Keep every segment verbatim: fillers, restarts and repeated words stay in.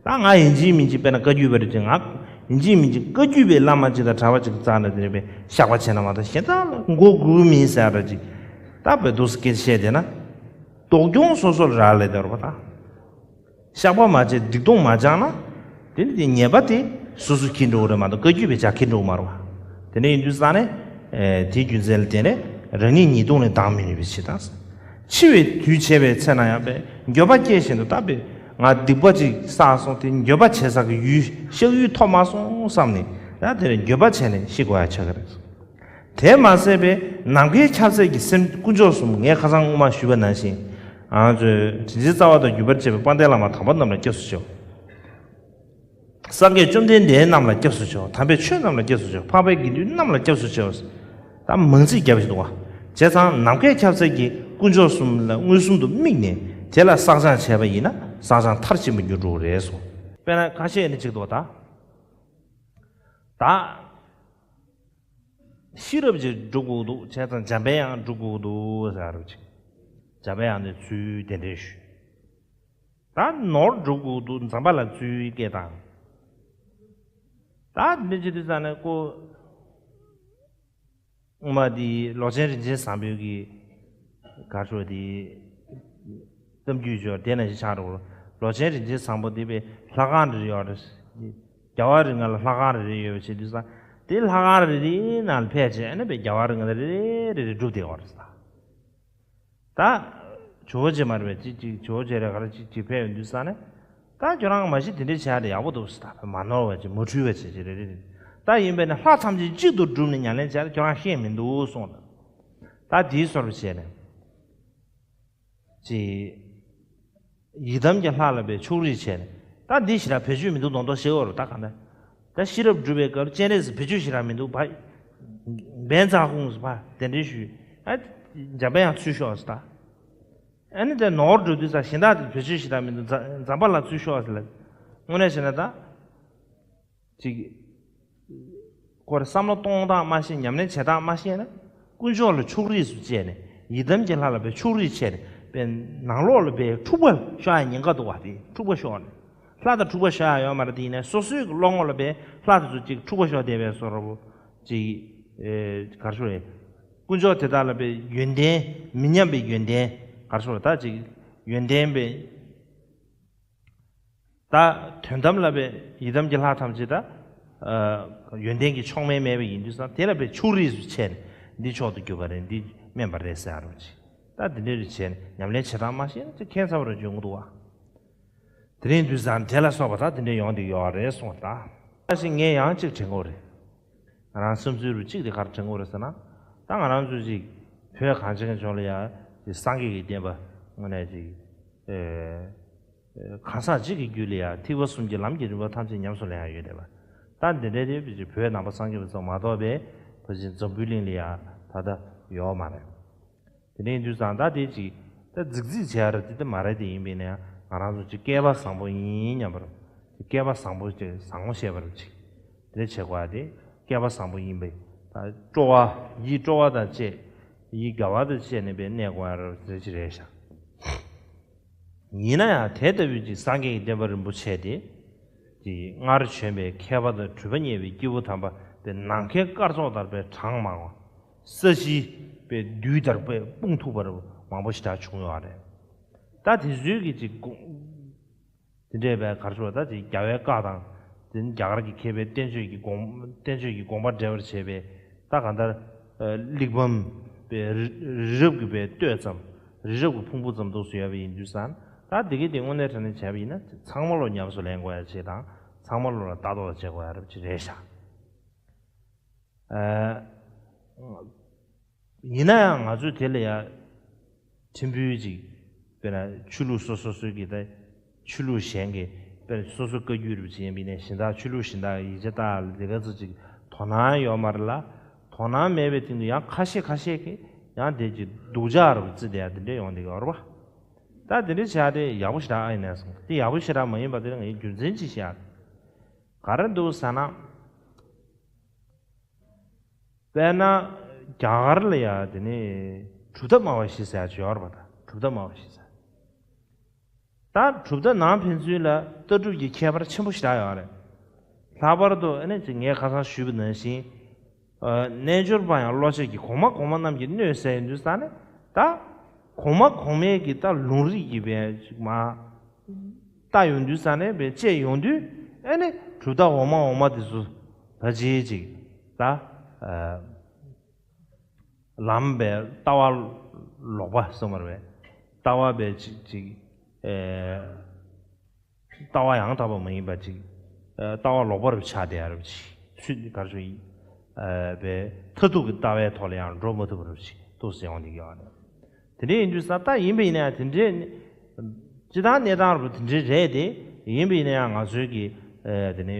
ད་ང་ཡིན་གཅིག་མིན་གཅིག་དཔེར་ན་བཀའ་བརྒྱུད་པ་རེད་ཅེས། ང་ཡིན་གཅིག་མིན་གཅིག་བཀའ་བརྒྱུད་པའི་བླ་མ་གཅིག་དང་གྲྭ་པ་གཅིག་བཙལ་ནས་དེ་རེད་པས་བཤགས་པ་བྱས་ན་མ་གཏོགས་གཞན་དག་ལ་མགོ་སྒུར་མིན་ཟེར་ར་ཅིག་ད་བོད་དུ་སྐད་ཆ་བཤད་བསྡད་ན། སྡུག་གྱོང་སོ་སོར་རག་ལས་དེ་རེད་པ། ད་བཤགས་པ་མ་བྱས་སྡིག་ལྟུང་མ་སྦྱངས་ན། དེ་ནི་དེ་ཉེས་པ་དེ་སོ་སོ་འཁྱེར་འགྲོ་གི་རེད་མ་གཏོགས་བཀའ་བརྒྱུད་པའི་ཇག་འཁྱེར་འགྲོ་གི་མ་རེད་པ། དེ་འདྲ་ཡིན་དུས་ཙང་ནས། ཨེ། དེའི་རྒྱུ་མཚན་ལ་བརྟེན་ནས་རང་ཉིད་ཉེས་ལྟུང་ལས་ལྡང་མི་ནུས་པའི་ཕྱིར་དང་། འཆི་བའི་དུས་བྱས་པའི་ཚེ་ན་ཡང་པས་འགྱོད་པ་སྐྱེས་བཞིན་དུ་ད་པས་ང་སྡིག་པ་ཅིག་བསགས་སོང་། དེ་འགྱོད་པ་བྱེད་ས་གི་ཡུལ་གཤགས་ཡུལ་ཐོབ་མ་སོང་བསམ་ནས་ཡང་དེ་ལ་འགྱོད་པ་བྱས་ནས་ཤི་དགོས་ཡ་ཆགས་ཀྱི་རེད། དེས་མ་ཟད་པས་ནམ་མཁའི་ཁྱབ་ཚད་ཀྱི་སེམས་དཀོན་མཆོག་གསུམ། ངས་ཁ་སང་སྔོན་མ་ཞུས་པ་ནང་བཞིན། ང་ཚོས་དྲིན་ཅན་རྩ་བ་དང་བརྒྱུད་པར་བཅས་པའི་དཔལ་ལྡན་བླ་མ་དམ་པ་རྣམས་ལ་སྐྱབས་སུ་མཆིའོ། སངས་རྒྱས་བཅོམ་ལྡན་འདས་རྣམས་ལ་སྐྱབས་སུ་མཆིའོ། དམ་པའི་ཆོས་རྣམས་ལ་སྐྱབས་སུ་མཆིའོ། འཕགས་པའི་དགེ་འདུན་རྣམས་ལ་སྐྱབས་སུ་མཆིའོ། ད་མང་ཚིག་བརྒྱབ་བཞིན་འདུག་བ། བྱས་ཙང་ནམ་མཁའི་ཁྱབ་ཚད་ཀྱི་དཀོན་མཆོག་གསུམ་ལ་མངོན་སུམ་དུ་དམིགས་ནས་དེ་ལ་བསགས་སྦྱང་བྱས་པ་ཡིན་ན་བསགས་སྦྱང་མཐར་ཕྱིན་པར་འགྱུར་འགྲོ་གི་རེད་གསུངས། དཔེར་ན་ཁ་ཤས་ནི་གཅིག་འདུག་བ། ད་ད་ཤེས་རབ་ཅིག་སྒྲུབ་དགོས་འདུག་བྱས་ཙང་འཇམ་པའི་དབྱངས་སྒྲུབ་དགོས་འདུག་ཟེར་རོ་ཅིག་འཇམ་པའི་དབྱངས་ནས་ཚུལ་དེ་འདྲའི་ཞུས། ད་ནོར་སྒྲུབ་དགོས་འདུག་འཛམ་བུ་ལ་ཚུལ་སྐད་བཏང་། ད་འདི་ཅི་དུས་ཙང་ནས་ཀོ། སྔོན་མ་དེ་ལོ་ཆེན་རིན་ཆེན་བཟང་པོའི་གི་ག་ཤོད་དེ་གཏམ་རྒྱུད་ཅོ་དེ་ན་ཞིག་ཆགས་འགྲོ། ལོ་ཆེན་རིན་ཆེན་བཟང་པོ་དེ་པའི་ལྷ་ཁང་རེ་རེ་ཡོད་རེད། རྒྱལ་བ་རིགས་ལྔ་ལ་ལྷ་ཁང་རེ་རེ་ཡོད་པ་བྱེད་དུས་ཙང་དེ་ལྷ་ཁང་རེ་རེའི་ནང་ལ་ཕེབས་བྱས་ཨ་ནི་པའི་རྒྱལ་བ་རིགས་ལྔ་རེ་རེ་རེ་རེ་སྒྲུབ་བསྡད་ཡོད་རེད། ད། ད། ཇོ་བོ་རྗེ་མ་རེད་པས་ཅིག་ཅིག་ཇོ་བོ་རྗེ་རེད་ག་རེ་ཅིག་ཅིག་ཕེབས་ཡོང་དུས་ཙང་ནས། ད་ཁྱོད་རང་མ་གཞི་དེ་འདྲས་བྱས་ཏེ་ཡག་པོ་འདུག་ཟེར། ད་མ་ནོར་བ་ཅིག་མ་འཁྲུལ་བ་ཅིག་ཅིག་རེད་རེད། ད་ཡིན་པས་ན་ལྷ་ཐམས་ཅད་གཅིག་ཏུ་བསྒྲུབས་ནས་ཉམས་ལེན་བྱས་ཏེ་ཁྱོད་རང་ཤེས་མི་འདུག་གསུངས་ལ། ད་དེའི་བཟོ་འདྲ་བྱས་ནས། ཅིག་ཡི་དམ་གྱི་ལྷ་ལ་པའི་ཕྱོགས་རིས་བྱས་ནས། ད་འདི་ཞེ་དྲག་བེད་སྤྱོད་མི་འདུག་མདོག་མདོག་བྱེད་འོ་རུ་ད་ག་འདྲ། ད་ཤེས་རབ་སྒྲུབ་པའི་སྐབས་སྤྱན་རས་གཟིགས་བེད་སྤྱོད་ཞེ་དྲག་མི་འདུག་བ། བན་ཛ་ཧུང་ཟེར་བ་དེ་འདྲའི་ཞུས། ཨ། འཇམ་པའི་དབྱངས་ཚུར་ཤོག་ཟེར་ད། ཨ་ནི་དེ་ནོར་སྒྲུབ་དུས་ཙང་གཞན་དག་དེ་བེད་སྤྱོད་ཞེ་དྲག་མི་འདུག་འཛམ་བུ་ལ་ཚུར་ཤོག་ཟེར་ལ། དངོས་གནས་བྱས་ན་ད། ཅིག་ཁོ་རེ་བསམ་བློ་གཏོང་སྟངས་མ་ཤེས། ཉམས་ལེན་བྱེད་སྟངས་མ་ཤེས་ན། དཀོན་མཆོག་ལ་ཕྱོགས་རིས་སུ་བྱས་ནས། ཡི་དམ་གྱི་ལྷ་ལ་པའི་ཕྱོགས་རིས་བྱས་ནས། པའི་ནང་ལོགས་ལ་པའི་འཁྲུག་པ་ཤོག་ཡ་ཉེན་ཁ་འདུག་བ། དེ་འཁྲུག་པ་ཤོག་ནས། ལྷ་དང་འཁྲུག་པ་ཤོག་ཡ་ཡོད་མ་རེད། དེ་ཡིན་ནའི་སོ་སོའི་གི་བློ་ངོ་ལ་པའི་ལྷ་དེ་ཚོ་ཅིག་འཁྲུག་པ་ཤོག་བསྡད་པའི་བཟོ་འདྲ་པོ་ཅིག་ཨེ། ག་རེ་ཞུ་རེད། དཀོན་མཆོག་དེ་དག་ལ་པའི་ཡོན་ཏན་མི་མཉམ་པའི་ཡོན་ཏན་ག་རེ་ཞུ་རེད། ད་ཅིག་ཡོན་ཏན་པའི། ད་དོན་དམ་ལ་པའི་ཡི་དམ་གྱི་ལྷ་ཐམས་ཅད་ད། ཨ། ཡོན་ཏན་གྱི་མཆོག་དམན་མེད་པ་ཡིན་དུས་ཙང་དེ་ལ་པའི་ཕྱོགས་རིས་སུ་བྱས་ནས་འདི་མཆོག་ཏུ་གྱུར་པ་རེད། འདི་དམན་པ་རེད་ཟེར་རོ་ཅིག་ད་འདི་འདྲ་རེ་བྱས་ནས་ཉམས་ལེན་བྱེད་སྟངས་མ་ཤེས་ན་ཅིག་ཁྱད་མཚར་པོ་རེ་འཇོན་གྱི་འདུག་བ། དེ་རིང་དུས་ཙང་དེ་ལ་སོགས་པ་ད་དེ་འདྲ་ཡོང་གི་ཡོད་རེད་གསུངས་ད། ད་ཞིག་ངས་ཡང་ཅིག་དྲན་གྱི་ཡོད་རེད། ང་རང་བསམ་ཚུལ་རུ་གཅིག་དེ་གར་དྲན་གྱི་ཡོད་རེད་ཟེར་ན། ད་ང་རང་ཚོ་ཅིག་བོད་གངས་ཅན་གྱི་ལྗོངས་ལ་ཡ་ཅིག་སངས་རྒྱས་ཀྱི་བསྟན་པ་དངོས་གནས་ཅིག་ཨེ། གང་ཟག་གཅིག་གི་རྒྱུད་ལ་ཡང་ཐེག་པ་གསུམ་གྱི་ལམ་གྱི་རིམ་པ་ཐམས་ཅད་ཉམས་སུ་ལེན་ཡག་ཡོད་བསྡད་པ། ད་འདི་འདྲའི་དེ་བོད་ནང་པ་སངས་རྒྱས་པ་ཚོ་མ་གཏོགས་པའི་ཕལ་ཆེར་འཛམ་བུའི་གླིང་ལ་ཡང་ད་ལྟ་ཡོད་མ་རེད། དེ་འདྲ་ཡིན་དུས་ཙང་ད་དེ་ཅིག་ད་རྫིག་རྫིག་བྱེད་ཡ་རེད་དེ་མ་རེད། དེ་ཡིན་པས་ན་ཡང་ང་རང་ཚོ་ཅིག་སྐལ་པ་བཟང་པོ་ཡིན་སྙམ་པར། སྐལ་པ་བཟང་པོ་ཅིག་བཟང་པོ་བཤད་པར་ཅིག་དེ་འདྲ་བྱེད་དགོས་ཡ་དེ་སྐལ་པ་བཟང་པོ་ཡིན་པས། ད་སྤྲོ་བ་ཡིད་སྤྲོ་བ་དང་བཅས་ཡིད་དགའ་བ་དང་བཅས་ནས་པའི་གནས་དགོས་ཡ་རེད་ཟེར་གྱི་རེད་ཤག་ཡིན་ན་ཡང་དེ་ལྟ་བུའི་ཅིག་སངས་རྒྱས་ཀྱི་བསྟན་པ་རིན་པོ་ཆེ་དེ། ཅིག་སྔར་བྱོན་པའི་མཁས་པ་དང་གྲུབ་པ་བརྙེས་པའི་སྐྱེས་བུ་དམ་པ་དེ་ནམ་མཁའི་སྐར་ཚོགས་ལྟར་པའི་གྲངས་མང་བ། ས་གཞི་པའི་རྡུལ་ལྟར་པའི་སྤུངས་ཐུབ་པར་མང་པོ་ཞེ་དྲག་བྱུང་ཡོད་རེད། ད་དེ་ཚོའི་གི་ཅིག་དགོངས། དེ་འདྲའི་བའི་ག་རེ་ཞུ་བ། ད་ཅིག་རྒྱལ་བའི་བཀའ་དང་། དེ་ནི་རྒྱ་གར་གྱི་མཁས་པའི་བསྟན་བཅོས་ཀྱི་དགོངས། བསྟན་བཅོས་ཀྱི་དགོངས་པ་འགྲེལ་བར་བྱེད་པའི་ད་གང་ལྟར། ཨ། གླེགས་བམ་པའི་རི་རི་རབ་ཀྱི་པའི་བསྟོད་ཙམ། རི་རབ་ཀྱི་ཕུང་པོ་ཙམ་འདུག་སུ་ཡོད་པ་ཡིན་དུས་ཙང་ད་དེ་གི་དེ་དངོས་གནས་དྲང་གནས་བྱས་པ་ཡིན་ན་ཚང་མ་ལོ་ཉམས་སུ་ལེན་དགོས་ཡ་ཅིག་དང་ཚང་མ་ལོ་ལ་ལྟ་རྟོག་བྱེད་དགོས་ཡ་རབ་ཅིག་རེད་ཤག་ཨ། ཡིན་ན་ཡང་ང་ཚོས་དེ་ལ་ཡ་ཕྲན་བུ་ཅིག་དཔེར་ན་ཆོས་ལུགས་སོ་སོ་སོའི་གི་ད་ཆོས་ལུགས་གཞན་གྱི་དཔེར་ན་སོ་སོའི་བཀའ་བརྒྱུད་རུ་ཅིག་ཡིན་པ་ཡིན་ན་གཞན་དག་ཆོས་ལུགས་གཞན་དག་གི་ཡིག་ཆ་ལྟ་ལ་དེ་ག་ཚོད་ཅིག་དོ་སྣང་ཡོད་མ་རེད་ལ། དོ་སྣང་མེད་པའི་སྟེང་དུ་ཡང་ཁ་ཤས་ཁ་ཤས་ཀྱིས་ཡང་དེ་ཅིག་སྡུག་ཅག་རུ་བརྩི་བསྡད་ཡ་དེ་འདྲས་ཡོང་བསྡད་ཡོད་རེད་པ། ད་དེ་འདྲས་བྱས་ཏེ་ཡག་པོ་ཞེ་དྲག་ཨ་ཡིན་ན་སོང་དེ་ཡག་པོ་ཞེ་དྲག་མ་ཡིན་པ་དེ་ངས་རྒྱུ་མཚན་ཅིག་བཤད་ཡ་ག་རེ་འདུག་ཟེར་ན། དཔེར་ན་རྒྱ་གར་ལ་ཡ་དེ་ནི་གྲུབ་མཐའ་སྨྲ་བ་བཞི་ཟེར་ཡ་ཅིག་ཡོད་རེད་པ། ད་གྲུབ་མཐའ་སྨྲ་བ་བཞི་ཟེར། ད་གྲུབ་མཐའ་ནང་ཕན་ཚུན་ལ་ལྟ་གྲུབ་ཀྱི་ཁྱད་པར་ཆེན་པོ་ཞེ་དྲག་ཡོད་རེད། ལྷག་པར་དུ་ཨ་ནི་ཅིག་ངས་ཁ་སང་ཞུས་པ་ནང་བཞིན། ཨ། རྣལ་འབྱོར་པ་ཡང་བློ་ཆོས་ཀྱི་གོང་མ་གོང་མ་རྣམས་ཀྱིས་མནོས་ཟེར་ཡོང་དུས་ཙ་ནས་ད། གོང་མ་གོང་མའི་གི་ད་ལུང་རིགས་ཀྱི་བའི་ཅིག་མ། ལྟ་ཡོང་དུས་ཙ་ནས་བའི་དཔྱད་ཡོང་དུས་ཨ་ནི་གྲུབ་མཐའ་འོག་མ་འོག་མ་དེ་ཚོ་ད་ཅིག་ཅིག་ད། ཨ། ལམ་པའི་ལྟ་བ་ལོག་པ་གསུངས་པ་རེད་པས། ལྟ་བ་པའི་ཅིག་ཅིག་ཨེ། ལྟ་བ་ཡང་དག་པ་མ་ཡིན་པ་ཅིག་ཨེ། ལྟ་བ་ལོག་པ་རུ་ཆགས་བསྡད་ཡ་རུ་ཅིག་ཚུལ་ག་རེ་ཞུ་ཡིན། ཨེ། པའི་མཐར་ཐུག་གི་ལྟ་བའི་ཐོག་ལ་ཡང་འགྲོ་མ་ཐུབ་པ་རུ་ཅིག་ཏོག་ཙམ་ཡོང་བསྡད་ཀྱི་ཡོད་རེད། དེ་འདྲ་ཡིན་དུས་ཙ་ད་ཡིན་པ་ཡིན་ན་ཡང་དེ་འདྲའི་སྤྱི་བཏང་གནས་སྟངས་རུ་དེ་འདྲའི་རེད་དེ། ཡིན་པ་ཡིན་ན་ཡང་ང་ཚོའི་གི་ཨེ། དེ་ནི་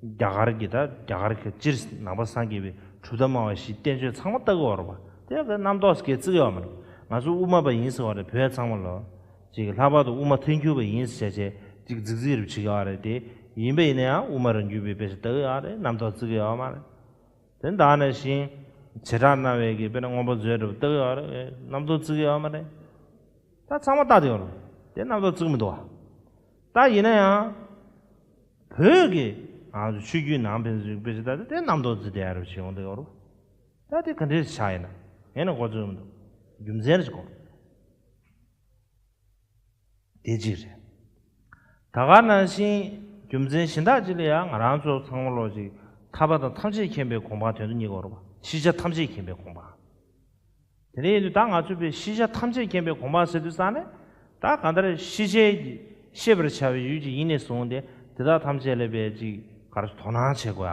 རྒྱ་གར་གྱི་ད་རྒྱ་གར་གྱི་སྤྱིར་ནང་པ་སངས་རྒྱས་པའི་གྲུབ་མཐའ་སྨྲ་བ་བཞིའི་བསྟན་བཅོས་ཚང་མ་ལྟ་གི་ཡོད་རེད་པ། དེ་གི་རྣམ་རྟོག་སྐྱེ་བརྩི་གི་ཡོད་མ་རེད། ང་ཚོ་དབུ་མ་པ་ཡིན་ཟེར་བ་རེད། བོད་ཚང་མ་ལོ། ཅིག་ལྷག་པར་དུ་དབུ་མ་ཐལ་འགྱུར་བ་ཡིན་ཟེར་བྱས་ཅིག་རྫིག་རྫིག་རུ་བྱེད་ཀྱི་ཡོད་རེད་དེ། ཡིན་པ་ཡིན་ན་ཡང་དབུ་མ་རང་རྒྱུད་པའི་དཔེ་ཆ་ལྟ་གི་ཡོད་རེད། རྣམ་རྟོག་བརྩི་གི་ཡོད་མ་རེད། དེ་ད་ནང་བཞིན་བྱེ་བྲག་སྨྲ་བའི་གི་དཔེར་ན་མངོན་པ་མཛོད་འདྲ་པོ་ལྟ་གི་ཡོད་རེད། རྣམ་རྟོག་བརྩི་གི་ཡོད་མ་རེད། ད་ཚང་མ་ལྟ་དེ་ཡོད་རེད། དེ་རྣམ་རྟོག་བརྩི་གི་མི་འདུག་བ། ད་ཡིན་ན་ཡང་བོད་ཀྱི་ང་ཚོ་ཆོས་བརྒྱུད་ནང་ཕན་ཚུན་དཔེ་ཆ་ལྟ་དེ་དེ་རྣམ་རྟོག་བརྩི་བསྡད་ཡ་རེད་བྱེད་ཡོང་དེ་ཡོད་རེད། ད་དེ་ག་འདྲས་ཆགས་ཡིན་ན་ངས་ནི་གོ་ཚོད་མི་འདུག་རྒྱུ་མཚན་རེ་ཞིག་གོ། དེ་གཅིག་རེད། ད་ག་ནང་བཞིན་རྒྱུ་མཚན་གཞན་དག་ཅིག་ལ་ཡང་ང་རང་ཚོ་ཚང་མ་ལོག་ཅིག་ཐར་པ་དང་ཐམས་ཅད་མཁྱེན་པའི་གོ་འཕང་དོན་དུ་གཉེར་དགོས་རེད་པ། ཤེས་བྱ་ཐམས་ཅད་མཁྱེན་པའི་གོ་འཕང་། དེ་འདྲ་ཡིན་དུས་ད་ང་ཚོས་པའི་ཤེས་བྱ་ཐམས་ཅད་མཁྱེན་པའི་གོ་འཕང་ཟེར་དུས་ཙང་ནས་ད་གང་ལྟར་ཤེས་བྱའི་ཤེས་པར་བྱ་བའི་ཡུལ་གྱི་དབྱིངས་ནས་བཟུང་སྟེ་དེ་དག་ཐམས་ཅད་ལ་པའི་ཅིག་ག་རེ་དོ་སྣང་བྱེད་དགོས་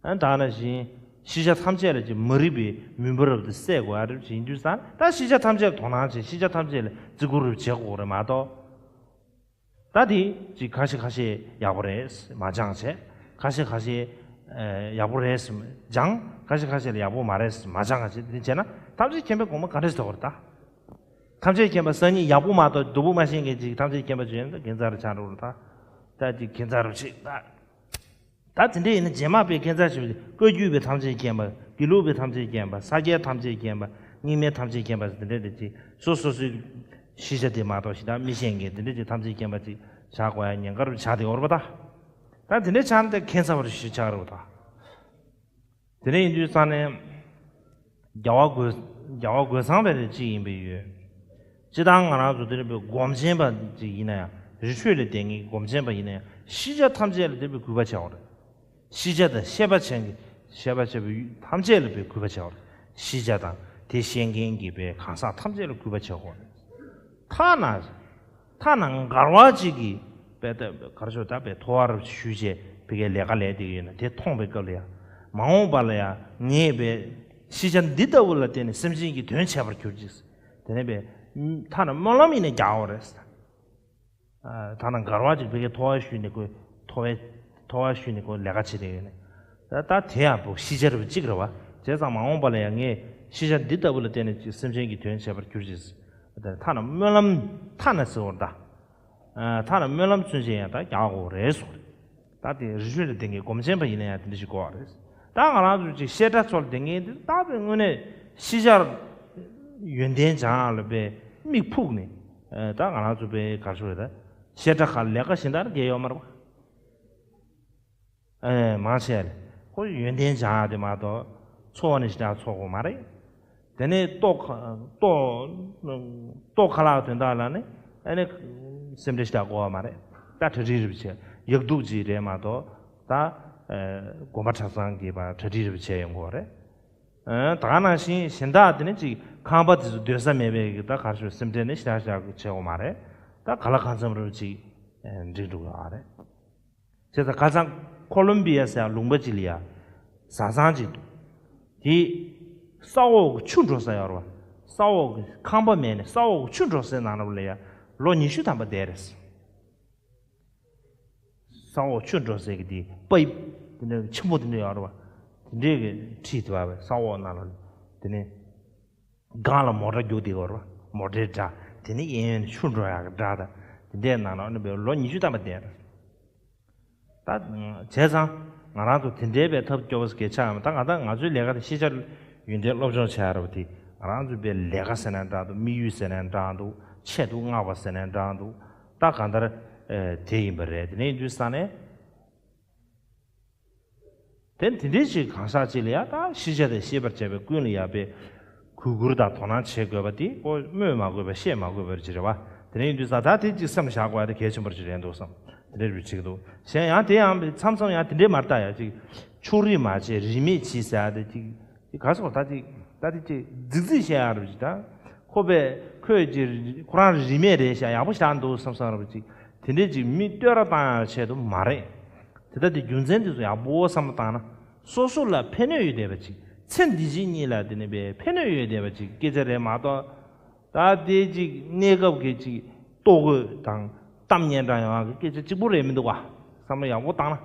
ཨ། ཨ་ནི་ད་ནང་བཞིན་ཤེས་བྱ་ཐམས་ཅད་ལ་ཅིག་མ་རིག་པའི་མུན་པ་རབ་ཏུ་བསལ་དགོས་ཡ་རེད་བྱེད་དུས་ཙང་ད་ཤེས་བྱ་ཐམས་ཅད་ལ་དོ་སྣང་བྱེད། ཤེས་བྱ་ཐམས་ཅད་ལ་བརྩི་བཀུར་རབ་བྱེད་དགོས་རེད་མ་གཏོགས། ད་དེ་ཅིག་ཁ་ཤས་ཁ་ཤས་ཡག་པོ་རེད་མ་སྦྱངས་བྱས། ཁ་ཤས་ཁ་ཤས་ཨ་ཡག་པོ་རེད་སྦྱངས། ཁ་ཤས་ཁ་ཤས་ལ་ཡག་པོ་མ་རེད་མ་སྦྱངས་བྱས། དེ་བྱས་ན་ཐམས་ཅད་མཁྱེན་པའི་གོ་འཕང་ག་འདྲས་ཐོབ་རེད་ད། ཐམས་ཅད་མཁྱེན་པ་སང་ཉིན་ཡག་པོ་མ་གཏོགས་སྡུག་པོ་མ་ཤེས་མཁན་ཅིག་ཐམས་ཅད་མཁྱེན་པ་བྱས་ན་ད་ཁྱད་མཚར་ཆགས་འགྲོ་རེད་ད། ད་ཅིག་ཁྱད་མཚར་རུ་ཅིག་ད། ད་དེ་འདྲ་ཡིན་ན་རྗེས་མ་པའི་ཁྱད་མཚར་ཞིག་བཀའ་བརྒྱུད་པའི་ཐམས་ཅད་མཁྱེན་པ། དགེ་ལུགས་པའི་ཐམས་ཅད་མཁྱེན་པ། ས་སྐྱའི་ཐམས་ཅད་མཁྱེན་པ། རྙིང་མའི་ཐམས་ཅད་མཁྱེན་པ་དེ་འདྲ་དེ་ཅིག་སོ་སོ་སོའི་ཤེས་བྱ་དེ་མ་གཏོགས་གཞན་དག་མི་ཤེས་མཁན་དེ་འདྲ་ཅིག་ཐམས་ཅད་མཁྱེན་པ་ཅིག་བཞག་དགོས་ཡ་ཉེན་ཁ་རུ་ཆགས་བསྡད་ཡོད་རེད་པ་ད། ད་དེ་འདྲ་ཆགས་ན་ད་ཁྱད་མཚར་བ་རུ་ཞིག་ཆགས་རེད་པ་ད། དེ་འདྲ་ཡིན་དུས་ཙང་ནས། རྒྱལ་བ་རྒོད་རྒྱལ་བ་རྒོད་ཚང་པའི་རེ་གཅིག་ཡིན་པའི་ཡོད། སྤྱི་བཏང་ང་རང་ཚོ་དེ་རིང་པའི་སྒོམ་ཆེན་པ་ཅིག་ཡིན་ན་ཡང་རི་ཁྲོད་ལ་བསྡད་མཁན་གྱི་སྒོམ་ཆེན་པ་ཡིན་ན་ཡང་ཤེས་བྱ་ཐམས་ཅད་ལ་དེ་རིང་པའི་གུས་པ་བྱ་དགོས་རེད། ཤེས་བྱ་དང་ཤེས་པ་ཆེན་གྱི་ཤེས་པ་ཆེན་པོའི་ཐམས་ཅད་ལ་པའི་གུས་པ་བྱ་དགོས་རེད། ཤེས་བྱ་དང་དེ་ཤེས་མཁན་གྱི་པའི་གང་ཟག་ཐམས་ཅད་ལ་གུས་པ་བྱ་དགོས་རེད། ཐ་ན། ཐ་ན་མགར་བ་གཅིག་གིས་དཔེ་ལྟ་གར་ཤོར་ད་དཔེ་ཐོ་བ་རུ་ཞུས་བྱས་ཕ་གིའི་ལས་ཀ་ལས་དེ་ཡོད་ན་དེ་མཐོང་བའི་སྐབས་ལ་ཡང་མ་འོངས་པ་ལ་ཡང་ངས་དཔེ་ཤེས་བྱ་འདི་ལྟ་བུ་ལ་བརྟེན་ནས་སེམས་ཅན་གྱི་དོན་བྱེད་པར་གྱུར་ཅིག་དེ་ནས་དཔེ་ཐ་ན་སྨོན་ལམ་ཡིན་ན་རྒྱག་འོ་རེད། ཐ་ན་མགར་བ་གཅིག་ཕ་གིའི་ཐོ་བ་ཞུས་ནས་ཁོས་ཐོ་བའི་ཐོ་བ་ཞུས་ནས་ཁོས་ལས་ཀ་བྱེད་དེ་ཡོད་ནས་ད་ད་དེ་ཡང་བོ་ཤེས་བྱ་རུ་གཅིག་རེད་བ། བྱས་ཙང་མ་འོངས་པ་ལ་ཡང་ངས་ཤེས་བྱ་འདི་ལྟ་བུ་ལ་བརྟེན་ནས་ཅིག་སེམས་ཅན་གྱི་དོན་བྱེད་པར་གྱུར་ཅིག་ཐ་ན་སྨོན་ལམ་ཐ་ན་ཟེར་བར་ད། ཐ་ན་སྨོན་ལམ་ཚུན་ཆད་ཡང་ད་རྒྱག་དགོས་རེད་གསུངས་རེད། ད་དེ་རི་ཁྲོད་ལ་བསྡད་མཁན་སྒོམ་ཆེན་པ་ཡིན་ན་ཡང་དེ་འདྲ་ཞིག་དགོས་པ་རེད། ད་ང་རང་ཚོ་ཅིག་བཤད་གྲྭ་ཚོ་ལ་བསྡད་མཁན་དེ་ད་དཔེ་དངོས་གནས་ཤེས་བྱ་ཡོན་ཏན་སྦྱང་ཡག་ལ་དཔེ་མིག་ཕུག་ནས་ད་ང་རང་ཚོ་དཔེ་ག་རེ་ཞུ་རེད་ད་བཤད་གྲྭ་ཁག་ལས་ཀ་གཞན་དག་རྒྱག་ཡོད་མ་རེད་པ། ཨེ་མང་ཆེ་ལ་ཁོ་ཡོན་ཏན་སྦྱང་ཡག་དེ་མ་གཏོགས་འཚོ་བ་ནི་ཞེ་དྲག་འཚོ་དགོས་མ་རེད། དེ་ནས་ལྟོ་ཁ་ལྟོ་ལྟོ་ཁ་ལག་དོན་དག་ལ་ནི་ཨ་ནི་སེམས་ཁྲལ་ཞེ་དྲག་དགོས་པ་མ་རེད། ད་གྲ་སྒྲིག་རེ་བྱས་ཡག་སྡུག་ཅིག་རེད་མ་གཏོགས་ད་ཨེ་དགོན་པ་གྲྭ་ཚང་གི་བ་གྲ་སྒྲིག་རེ་བྱས་ཡོང་དགོས་རེད། ཨེ་ད་ག་ནང་བཞིན་གཞན་དག་དེ་ནི་ཅིག་ཁང་པ་དེ་ཚོ་སྡོད་ས་མེད་པའི་གི་ད་ག་རེ་ཞུ་སེམས་ཁྲལ་ནི་ཞེ་དྲག་ཞེ་དྲག་བྱེད་དགོས་མ་རེད། ད་ག་ལ་གང་འཚམ་རེ་ཅིག་ཨེ་འགྲིག་འགྲོ་གི་ཨ་རེད། བྱས་ཙང་ཁ་སང་ཁོ་ལོམ་བི་ཡ་ཟེར་ཡག་ལུང་པ་ཅིག་ལ་ཡ་བཟའ་ཚང་ཅིག་འདུག་དེ་ས་འོག་གི་ཆུ་འགྲོ་ས་ཡོད་རེད་བ། ས་འོག་གི་ཁང་པ་མེད་ནས་ས་འོག་གི་ཆུ་འགྲོ་སའི་ནང་ལ་ལ་ཡ་ལོ་ཉི་ཤུ་ཐམ་པ་བསྡད་རེད། ས་འོག་ཆུ་འགྲོ་སའི་གི་དེ་པའི་དེ་འདྲ་ཆེན་པོ་དེ་འདྲ་ཡོད་རེད་བ། དེ་འདྲའི་གི་ཁྲིད་དེ་བ་བས་ས་འོག་ནང་ལ་དེ་ནས། སྒང་ལ་མོ་ཊ་རྒྱུག་བསྡད་ཡོད་རེད་བ། མོ་ཊའི་སྒྲ། དེ་ནི་གཡས་གཡོན་ནས་ཆུ་འགྲོ་ཡག་གི་སྒྲ་དང་དེ་འདྲའི་ནང་ལ་ཨ་ནི་བའི་ལོ་ཉི་ཤུ་ཐམ་པ་བསྡད་རེད། ད་བྱས་ཙང་ང་རང་ཚོ་དེ་འདྲའི་བའི་ཐབས་སྐྱོ་བོ་ཞིག་གི་ཆགས་ཡོད་མ་ད་ང་ད་ང་ཚོའི་ལས་ཀ་དེ་ཤེས་བྱ་ཡོན་ཏན་སློབ་སྦྱོང་བྱས་རེད་བ། དེ་ང་རང་ཚོའི་བའི་ལས་ཀ་ཟེར་ན་འདྲ་འདུག་དམིགས་ཡུལ་ཟེར་ན་འདྲ་འདུག་ཆེད་དུ་མངགས་པ་ཟེར་ན་འདྲ་འདུག་ད་གང་ལྟར་དེ་ཡིན་པ་རེད། དེ་ནས་ཡིན་དུས་ས་ནས། དེ་དེ་འདྲའི་ཅིག་གང་ཟག་ཅིག་ལ་ཡང་ད་ཤེས་བྱ་དང་ཤེས་པར་བྱ་བའི་ཀུན་ལ་ཡང་པའི་གུས་བཀུར་དང་དོ་སྣང་བྱེད་དགོས་པ་དེ་ཁོ་སྨོས་མ་དགོས་པ་བཤད་མ་དགོས་པ་ཅིག་རེད་བ། དེ་ནས་ཡིན་དུས་ས་ད་དེ་ཅིག་སེམས་བཞག་དགོས་ཡ་དེ་གལ་ཆེན་པོ་ཅིག་རེད་འདུག་བསམ། དེ་འདྲའི་རུ་ཅིག་འདུག་གཞན་ཡང་དེ་ཡང་མཚམས་མཚམས་ཡང་དེ་འདྲའི་མར་ལྟ་ཡ་ཅིག་ཕྱོགས་རིས་མ་བྱེད་རིས་མེད་གྱིས་ཟེར་ཡ་དེ་ཅིག་ཅིག་ག་སོགས་ད་ཅིག་ད་དེ་ཅིག་རྫིག་རྫིག་བཤད་ཡ་རུ་ཅིག་ད་ཁོ་པས་ཁོས་ཅིག་ཁོ་རང་རིས་མེད་རེད་ཤག་ཡག་པོ་ཞིག་འདུག་བསམ་བསམ་རུ་ཅིག་དེ་འདྲའི་ཅིག་མི་བསྟོད་ར་བཏང་ཡ་ཆེད་དུ་མ་རེད། དེ་ལྟ་དེ་རྒྱུ་མཚན་དེ་ཚོ་ཡག་པོ་བསམ་བློ་བཏང་ན། སོ་སོ་ལ་ཕན་གནོད་ཡོད་བསྡད་པ་ཅིག་ཚེ་འདི་ཕྱི་གཉིས་ལ་དེ་ནི་བས་ཕན་གནོད་ཡོད་བསྡད་པ་ཅིག་སྐད་ཆ་རེད་མ་གཏོགས། ད་དེ་ཅིག་གནས་སྐབས་ཀྱི་ཅིག་ལྟོ་གོས་དང་གཏམ་སྙན་གྲགས་ཡོང་ཡག་གི་སྐད་ཆ་གཅིག་པོ་རེད་མི་འདུག་ག་བསམ་བློ་ཡག་པོ་བཏང་ན།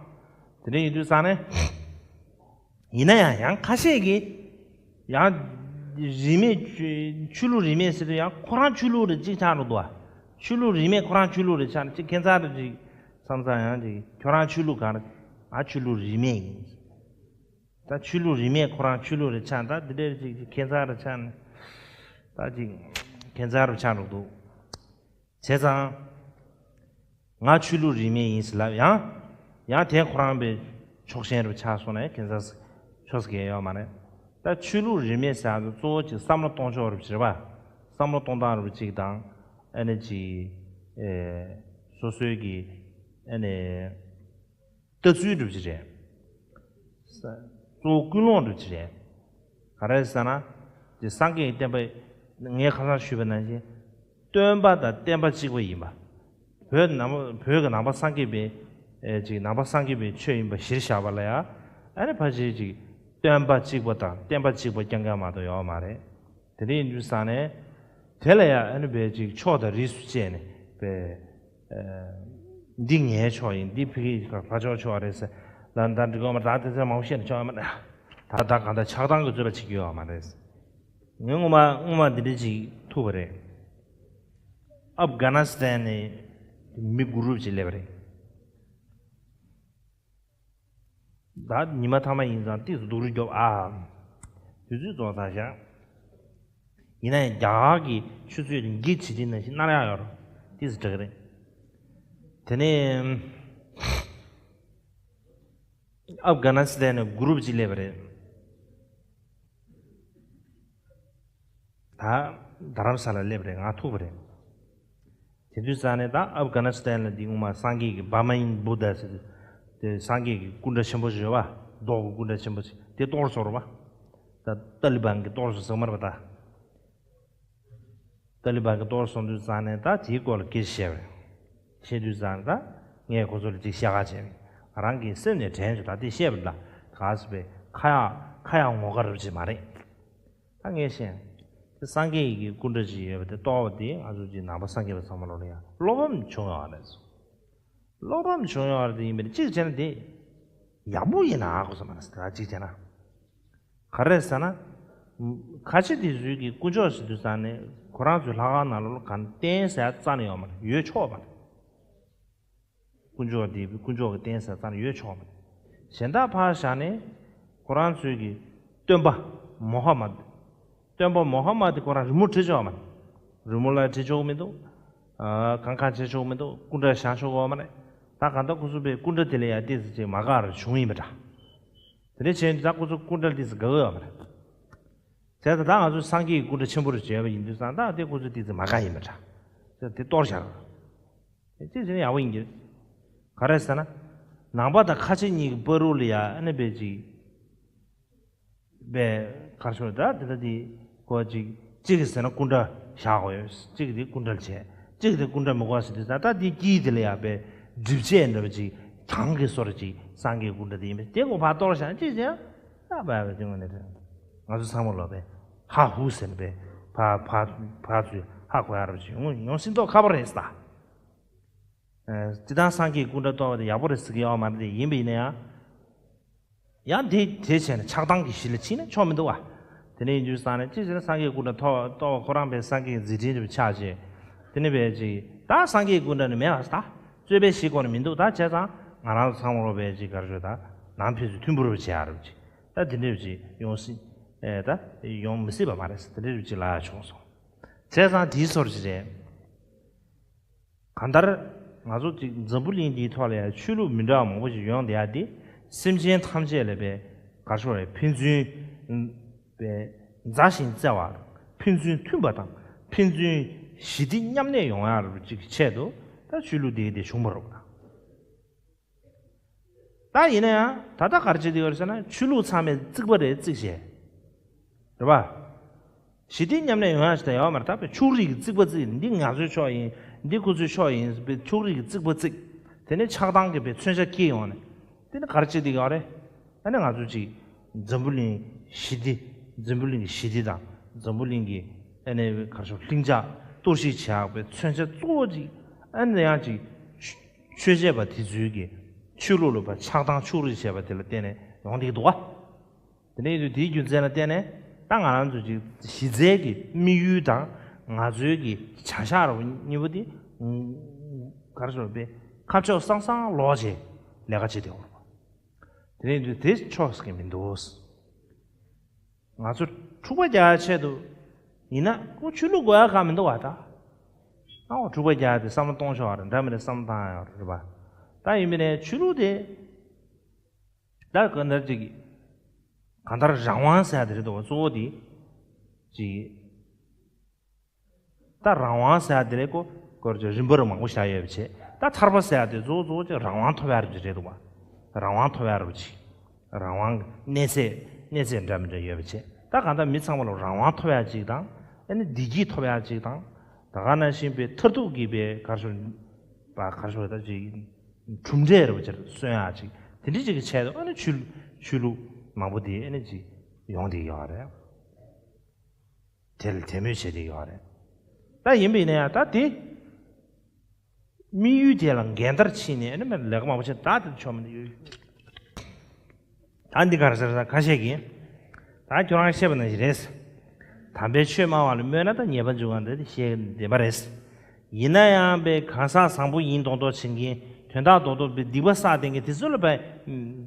དེ་འདྲ་ཡིན་དུས་ས་ནས། ཡིན་ན་ཡང་ཡང་ཁ་ཤས་ཀྱིས་ཡང་རིས་མེད་ཆོས་ཆོས་ལུགས་རིས་མེད་ཟེར་དུས་ཡང་ཁོ་རང་ཆོས་ལུགས་རེད་ཅིག་ཆགས་འགྲོ་འདུག་ག་ཆོས་ལུགས་རིས་མེད་ཁོ་རང་ཆོས་ལུགས་རེད་ཆགས་ནས་ཅིག་ཁྱད་མཚར་རེ་ཅིག་བསམ་ས་ཡང་ཅིག་ཁྱོད་རང་ཆོས་ལུགས་ག་རེ། ང་ཆོས་ལུགས་རིས་མེད་ཡིན། ད་ཆོས་ལུགས་རིས་མེད་ཁོ་རང་ཆོས་ལུགས་རེད་ཆགས་ད་འདི་འདྲའི་ཅིག་ཅིག་ཁྱད་མཚར་རེ་ཆགས་ནས་ད་ཅིག་ཁྱད་མཚར་རེ་ཆགས་འགྲོ་འདུག་བྱས་ཙང་། ང་ཆོས་ལུགས་རིས་མེད་ཡིན་ཟེར་ལབ་ཡང་། ཡང་དེ་ཁོ་རང་པའི་ཕྱོགས་ཞེན་རུ་ཆགས་སོང་ན་ཁྱད་མཚར་ཆོས་ཟེར་མཁན་ཡོད་མ་རེད། ད་ཆོས་ལུགས་རིས་མེད་ཟེར་ཡག་གཙོ་བོ་ཅིག་བསམ་བློ་གཏོང་ཕྱོགས་རུ་བྱེད་པ། བསམ་བློ་གཏོང་སྟངས་རུ་ཅིག་དང་། ཨ་ནི་ཅིག་ཨེ། སོ་སོའི་གི་ཨ་ནི། ལྟ་ཚུལ་འགྲུབ་ཀྱི་རེད། གཙོ་བོ་ཀུན་སློང་འགྲུབ་ཀྱི་རེད། ག་རེ་ཟེར་ན། དེ་སངས་རྒྱས་ཀྱི་བསྟན་པ། ངས་ཁ་སང་ཞུས་པ་ནང་བཞིན། སྟོན་པ་དང་བསྟན་པ་གཅིག་པ་ཡིན་པ། བོད་ནང་བོད་ཀྱི་ནང་པ་སངས་རྒྱས་པའི། ཨེ་ཅིག་ནང་པ་སངས་རྒྱས་པའི་ཆོས་ཡིན་པ་གཞིར་བཞག་པ་ལ་ཡང་། ཨ་ནི་ཕལ་ཆེར་ཅིག་སྟོན་པ་གཅིག་པ་དང་བསྟན་པ་གཅིག་པ་རྐྱང་རྐྱང་མ་གཏོགས་ཡོད་མ་རེད། དེ་འདྲ་ཡིན་དུས་ཙང་ནས། དེ་ལ་ཡང་ཨ་ནི་བས་ཅིག་ཕྱོགས་དང་རིས་སུ་བཅད་ནས་བས། འདི་ངའི་ཕྱོགས་ཡིན། འདི་ཕ་གི་ཕ་ཕྱོགས་ཕྱོགས་རེད་ཟེར། ལ་ད་འགྲིག་གོ་མ་ད་དེ་ཚོ་མང་པོ་བཤད་ན་ཆོག་ཡོད་མ་རེད། ད་ད་གང་ལྟར་ཆགས་སྡང་གི་རྩོད་པ་བྱེད་ཀྱི་ཡོད་མ་རེད། ངས་སྔོན་མ་སྔོན་མ་འདི་འདྲ་ཅིག་ཐུག་པ་རེད། ཨབ་གྷ་ན་སི་ཐན་ནས་མི་གུ་རུབ་ཅིག་སླེབས་པ་རེད། ད་ཉི་མ་ཐ་མ་ཡིན་ཙང་ཏིས་སྡུག་རུས་རྒྱོབ་ཨ། དུས་ཚོད་རྫོགས་ཚར་ཤག་ཡིན་ན་ཡང་རྒྱ་གར་གྱི་ཆུ་ཚོད་འགྱིག་བྱེད་དེ་ནང་བཞིན་ནར་ཡག་ཡོད་རེད། ཏིས་དྲག་གི་རེད། དེ་ནས་ཨབ་གྷ་ན་སི་ཐན་ནས་གུ་རུབ་ཅིག་སླེབས་པ་རེད། ད་རྡ་རམ་ས་ལ་སླེབས་རེད། ང་ཐུག་པ་རེད། དེ་དུས་ཙང་ནས་ད་ཨབ་གྷ་ན་སི་ཐན་ལ་འདི་སྔོན་མ་སངས་རྒྱས་ཀྱི་བྷ་མ་ཡིན་བུ་དྷ་ཟེར་དེ་སངས་རྒྱས་ཀྱི་སྐུ་འདྲ་ཆེན་པོ་ཞིག་ཡོད་པ། རྡོ་གི་སྐུ་འདྲ་ཆེན་པོ་ཞིག་དེ་གཏོར་སོང་རེད་པ། ད་ཏཱ་ལི་བན་གྱིས་གཏོར་སོང་ཟེར་མ་རེད་པ་ད། ཏཱ་ལི་བན་གྱིས་གཏོར་སོང་དུས་ཙང་ནས་ད་དེའི་སྐོར་ལ་སྐད་ཆ་བཤད་པ་རེད། བཤད་དུས་ཙང་ནས་ད་ངས་ཁོ་ཚོ་ལ་ཅིག་བཤད་ཁ་བྱས་པ་ཡིན། ང་རང་གི་སེམས་ནས་དྲན་བྱུང་ད་དེ་བཤད་པ་ལ་ག་ཟེར་བའི་ཁ་ཡག་ཁ་ཡག་ངོ་དགའ་རབ་ཅིག་མ་རེད། ད་ངས་བཤད། དེ་སངས་རྒྱས་ཀྱི་སྐུ་འདྲ་ཅིག་ཡོད་པ་དེ་གཏོར་བ་དེ་ང་ཚོ་ཅིག་ནང་པ་སངས་རྒྱས་པ་ཚང་མ་ལོ་ལ་ཡང་བློ་ཕམ་བྱུང་ཡོད་རེད། བློ་ཕམ་བྱུང་ཡོད་རེད་དེ་ཡིན་པས་གཅིག་བྱས་ན་དེ་ཡག་པོ་ཡིན་ན་ཨ་ཁོ་ས་མ་ན་ཟེར་ད་གཅིག་བྱས་ན། ག་རེ་ཟེར་ན། ཁ་ཆེ་དེ་ཚོའི་གི་དཀོན་མཆོག་ཟེར་དུས་ཙང་ནས་ཁོ་རང་ཚོའི་ལྷ་ཁང་ནང་ལོགས་ལ་གང་རྟེན་ཟེར་རྩ་ནས་ཡོད་མ་རེད། ཡོད་ཆོག་མ་རེད། དཀོན་མཆོག་དེ་དཀོན་མཆོག་གི་རྟེན་ཟེར་རྩ་ནས་ཡོད་ཆོག་མ་རེད། གཞན་དག་ཕར་བཞག་ནས་ཁོ་རང་ཚོའི་གི་སྟོན་པ་མོ་ཧ་མད། སྟོན་པ་མོ་ཧ་མད་དེ་ཁོ་རང་རི་མོ་བྲིས་ཆོག་མ་རེད། རི་མོ་ལ་བྲིས་ཆོག་མི་འདུག་ཨ། གང་གང་བྱེད་ཆོག་མི་འདུག་སྐུ་འདྲ་བཞེངས་ཆོག་གོ་མ་རེད། ད་གང་ལྟར་ཁོ་ཚོ་པའི་སྐུ་འདྲ་དེ་ལ་ཡང་ཏོག་ཙམ་ཅིག་མ་དགའ་རུ་བྱུང་ཡིན་པ་འདྲ། དེ་འདྲ་བྱས་ནས་ད་ཁོ་ཚོ་སྐུ་འདྲ་ཏོག་ཙམ་དགའ་གི་ཡོད་མ་རེད། བྱས་ཙང་ད་ང་ཚོ་སངས་རྒྱས་ཀྱི་སྐུ་འདྲ་ཆེན་པོ་རུ་བྱས་པ་ཡིན་དུས་ཙང་ད་དེ་ཁོ་ཚོ་ཏོག་ཙམ་མ་དགའ་ཡིན་པ་འདྲ། དེ་གཏོར་བཞག་ཅིག་བྱས་ན་ཡག་པོ་ཡིན་གྱི། ག་རེ་ཟེར་ན། ནང་པ་དང་ཁ་ཆེ་གཉིས་ཀྱི་བར་དུ་ལ་ཡ་ཨ་ནི་བས་ཅིག་པས་གར་ཤོར་ད་དེ་ལྟ་དེ་ཀོ་ཅིག་གཅིག་གིས་ཟེར་ན་སྐུ་འདྲ་བཞག་དགོས་ཡོད། གཅིག་གིས་དེ་སྐུ་འདྲ་བྱས། གཅིག་གིས་དེ་སྐུ་འདྲ་མི་དགོས་ཟེར་དུས་ད་ལྟ་དེ་དཀྱིལ་དེ་ལ་ཡ་པས་སྒྲིབ་བྱེད་འདྲ་བ་ཅིག་གྱང་གི་བཟོ་འདྲ་ཅིག་སངས་རྒྱས་སྐུ་འདྲ་དེ་ཡིན་པས་དེ་ཀོ་ཕར་གཏོར་བཞག་གཅིག་བྱས་ད་བས་པས་དེ་ངོ་ནས་དྲན། ང་ཚོ་ཚང་མ་ལོ་པས་ཧ་ཧུ་ཟེར་ནས་པས་ཕ་ཕ་ཕ་ཚོས་ཧ་གོ་ཡ་ར་བ་ཅིག་ཡོང་ཡོང་སྲིད་མདོག་ཁ་པོ་རེད་ས། སྤྱི་བཏང་སངས་རྒྱས་སྐུ་འདྲ་གཏོར་བ་དེ་ཡག་པོ་རེད་ཟེར་གྱི་ཡོད་མ་རེད་དེ་ཡིན་པ་ཡིན་ན་ཡང་། ཡང་དེ་དེ་བྱས་ནས་ཆགས་སྡང་གི་གཞི་ལ་ཕྱིན་ན་ཆོག་མི་འདུག་བ། དེ་ནས་ཡིན་དུས་ཙང་ནས་ཅི་བྱས་ན་སངས་རྒྱས་སྐུ་འདྲ་ཐོག་གཏོར་བ་ཁོ་རང་པའི་སངས་རྒྱས་མཛད་འཕྲིན་དུ་ཆགས་བྱས། དེ་ནས་བས་ཅིག་ད་སངས་རྒྱས་སྐུ་འདྲ་ནི་མེད་བ་ད་རྩོད་པའི་གཞི་སྐོར་ནི་མི་འདུག་ད་བྱས་ཙང་ང་རང་ཚོ་ཚང་མ་ལོ་བས་ཅིག་གར་བྱོས་ད་ནང་ཕན་ཚུན་མཐུན་པོ་རུ་བྱེད་ཡ་རུ་ཅིག་ད་དེ་འདྲ་རུ་ཅིག་ཡོང་སྲིད་ཨེ་ད་ཡོང་མི་སྲིད་པ་མ་རེད་དེ་འདྲ་རུ་ཅིག་ལ་ཡ་བྱུང་སོང་། བྱས་ཙང་དེའི་སོར་ཅིག་རེད། གང་ལྟར་ང་ཚོ་ཅིག་འཛམ་བུ་གླིང་འདིའི་ཐོག་ལ་ཡང་ཆོས་ལུགས་མི་འདྲ་བ་མང་པོ་ཞིག་ཡོང་བསྡད་ཡ་དེ། སེམས་ཅན་ཐམས་ཅད་ལ་པའི་གར་ཤོར་བའི་ཕན་ཚུན་པའི་མཛའ་ཞིང་བརྩེ་བ། ཕན་ཚུན་མཐུན་པ་དང་ཕན་ཚུན་ཞི་བདེ་མཉམ་གནས་ཡོང་ཡ་ཅིག་ཆེད་དུ་ད་ཆོས་ལུགས་འདི་དེ་བྱུང་བ་རེད། ད་ཡིན་ན་ཡང་ད་ལྟ་ག་རེ་བྱེད་ཀྱི་ཡོད་རེད་ཟེར་ན། ཆོས་ལུགས་ཚང་མས་རྩིག་པ་རེ་རྩིག་བྱས། རེད་པ། ཞི་བདེ་མཉམ་གནས་ཡོང་ཡ་ཞིག་ད་ཡོད་མ་རེད། ད་བའི་ཕྱོགས་རིས་ཀྱི་རྩིག་པ་རྩིག། འདི་ང་ཚོའི་ཕྱོགས་ཡིན། འདི་ཁོ་ཚོའི་ཕྱོགས་ཡིན། བའི་ཕྱོགས་རིས་ཀྱི་རྩིག་པ་རྩིག། དེ་ནས་ཆགས་སྡང་གི་བའི་མཚོན་ཆ་སྐྱེས་ཡོང་ནས། དེ་ནི་ག་རེ་བྱེད་ཀྱི་ཡོད་རེད། ཨ་ནི་ང་ཚོ་ཅིག་འཛམ་བུ་གླིང་ཞི་བདེ། འཛམ་བུ་གླིང་གི་ཞི་བདེ་དང་འཛམ་བུ་གླིང་གི་ཨ་ནི་ག་རེ་ཞུ། ལྷིང་འཇགས་གཏོར་བཤིག་བྱེད་ཡག་པའི་མཚོན་ཆ་གཙོ་བོ་ཅིག་ཨ་ནི་ཡང་ཅིག་ཆོས་བྱེད་པ་དེ་ཚོའི་གི་ཆོས་ལུགས་ལ་བ་ཆགས་སྡང་ཕྱོགས་རིས་བྱས་པ་དེ་ལ་བརྟེན་ནས་ཡོང་བསྡད་ཀྱི་འདུག་བ། དེ་ནས་ཡིན་དུས་དེའི་རྒྱུ་མཚན་ལ་བརྟེན་ནས་ད་ང་རང་ཚོ་ཅིག་གཞི་རྩའི་གི་དམིགས་ཡུལ་དང་ང་ཚོའི་གི་བྱ་གཞག་ར་བ་གཉིས་པོ་དེ་ག་རེ་ཞུ་བའི་ཁ་ཕྱོགས་སང་སང་ལོག་བྱས་ལས་ཀ་བྱེད་བསྡད་ཡོད་རེད་བ། དེ་ནས་ཡིན་དུས་དེ་ཆོག་ས་གི་མི་འདུག་ང་ཚོ་འཁྲུག་པ་རྒྱག་ཡ་ཆེད་དུ་ཡིན་ན་ཁོ་ཆོས་ལུགས་དགོས་ཡ་གང་མི་འདུག་བ། ད་ཨ་འོ་འཁྲུག་པ་རྒྱག་ཡ་དེ་བསམ་བློ་གཏོང་ཆོག་བ་རེད། འདྲ་མི་འདྲ་བསམ་བློ་བཏང་ཡ་ཡོད་རེད་པ། ད་ཡིན་པ་ཡིན་ནའི་ཆོས་ལུགས་དེ་ད་གང་ལྟར་ཅིག་གང་ལྟར་རང་དབང་ཟེར་ཡ་དེ་རེད་འདུག་བ། གཙོ་བོ་དེ་ཅིག་ད་རང་དབང་ཟེར་ཡ་དེ་ལས་ཀོ་སྐོར་ཅིག་རིམ་པར་མང་པོ་བཞག་ཡོད་པ་བྱས། ད་ཐར་པ་ཟེར་ཡ་དེ་གཙོ་བོ་གཙོ་བོ་ཅིག་རང་དབང་ཐོབ་ཡ་རེད་འདུག་བ། རང་དབང་ཐོབ་ཡ་རེད་པ་ཅིག་རང་དབང་གི་གནས་ཚད་གནས་ཚད་འདྲ་མི་འདྲ་ཡོད་པ་བྱས། ད་གང་ལྟར་མི་ཚང་མ་ལ་རང་དབང་ཐོབ་ཡ་ཅིག་དང་། ཨ་ནི་བདེ་སྐྱིད་ཐོབ་ཡ་ཅིག་དང་། ད་ག་ནང་བཞིན་པའི་མཐར་ཐུག་གི་པའི་ག་རེ་ཞུ་བ། ག་རེ་ཞུ་བ། ད་ཅིག་གྲུབ་འབྲས་རེད་པ་ཅིག་སོན་ཡ་ཅིག་དེ་འདྲ་ཅིག་གི་ཆེད་དུ་ཨ་ནི་ཆོས་ཆོས་ལུགས་མང་པོ་དེ་ཨ་ནི་ཅིག་ཡོང་བསྡད་ཡོད་རེད། དེ་ལ་དད་མོས་བྱེད་བསྡད་ཡོད་རེད། ད་ཡིན་པ་ཡིན་ན་ཡང་ད་དེ་དམིགས་ཡུལ་དེ་ལ་འགལ་ཟླར་ཕྱིན་ནས་ཨ་ནི་མ་ལས་ཀ་མང་པོ་བྱེད། ད་དེ་ཆོག་མི་འདུག་ད་འདི་ག་རེ་ཟེར་ན་ཁ་ཤས་ཀྱིས། ད་ཁྱོད་རང་བཤད་པ་ནང་བཞིན་རེད། དམ་པའི་ཆོས་སྨྲ་བ་ལ་སྨོད་ན་ད་ཉེས་པ་འཇུག་ག་འདི་བཤད་བདེན་པ་རེད། ཡིན་ན་ཡང་པའི་གང་ཟག་བཟང་པོ་ཡིན་མདོག་མདོག་བྱེད་མཁན། དོན་དག་རྡོག་རྡོག་པའི་སྡིག་པ་བསགས་བསྡད་མཁན་དེ་ཚོ་ལ་པའི་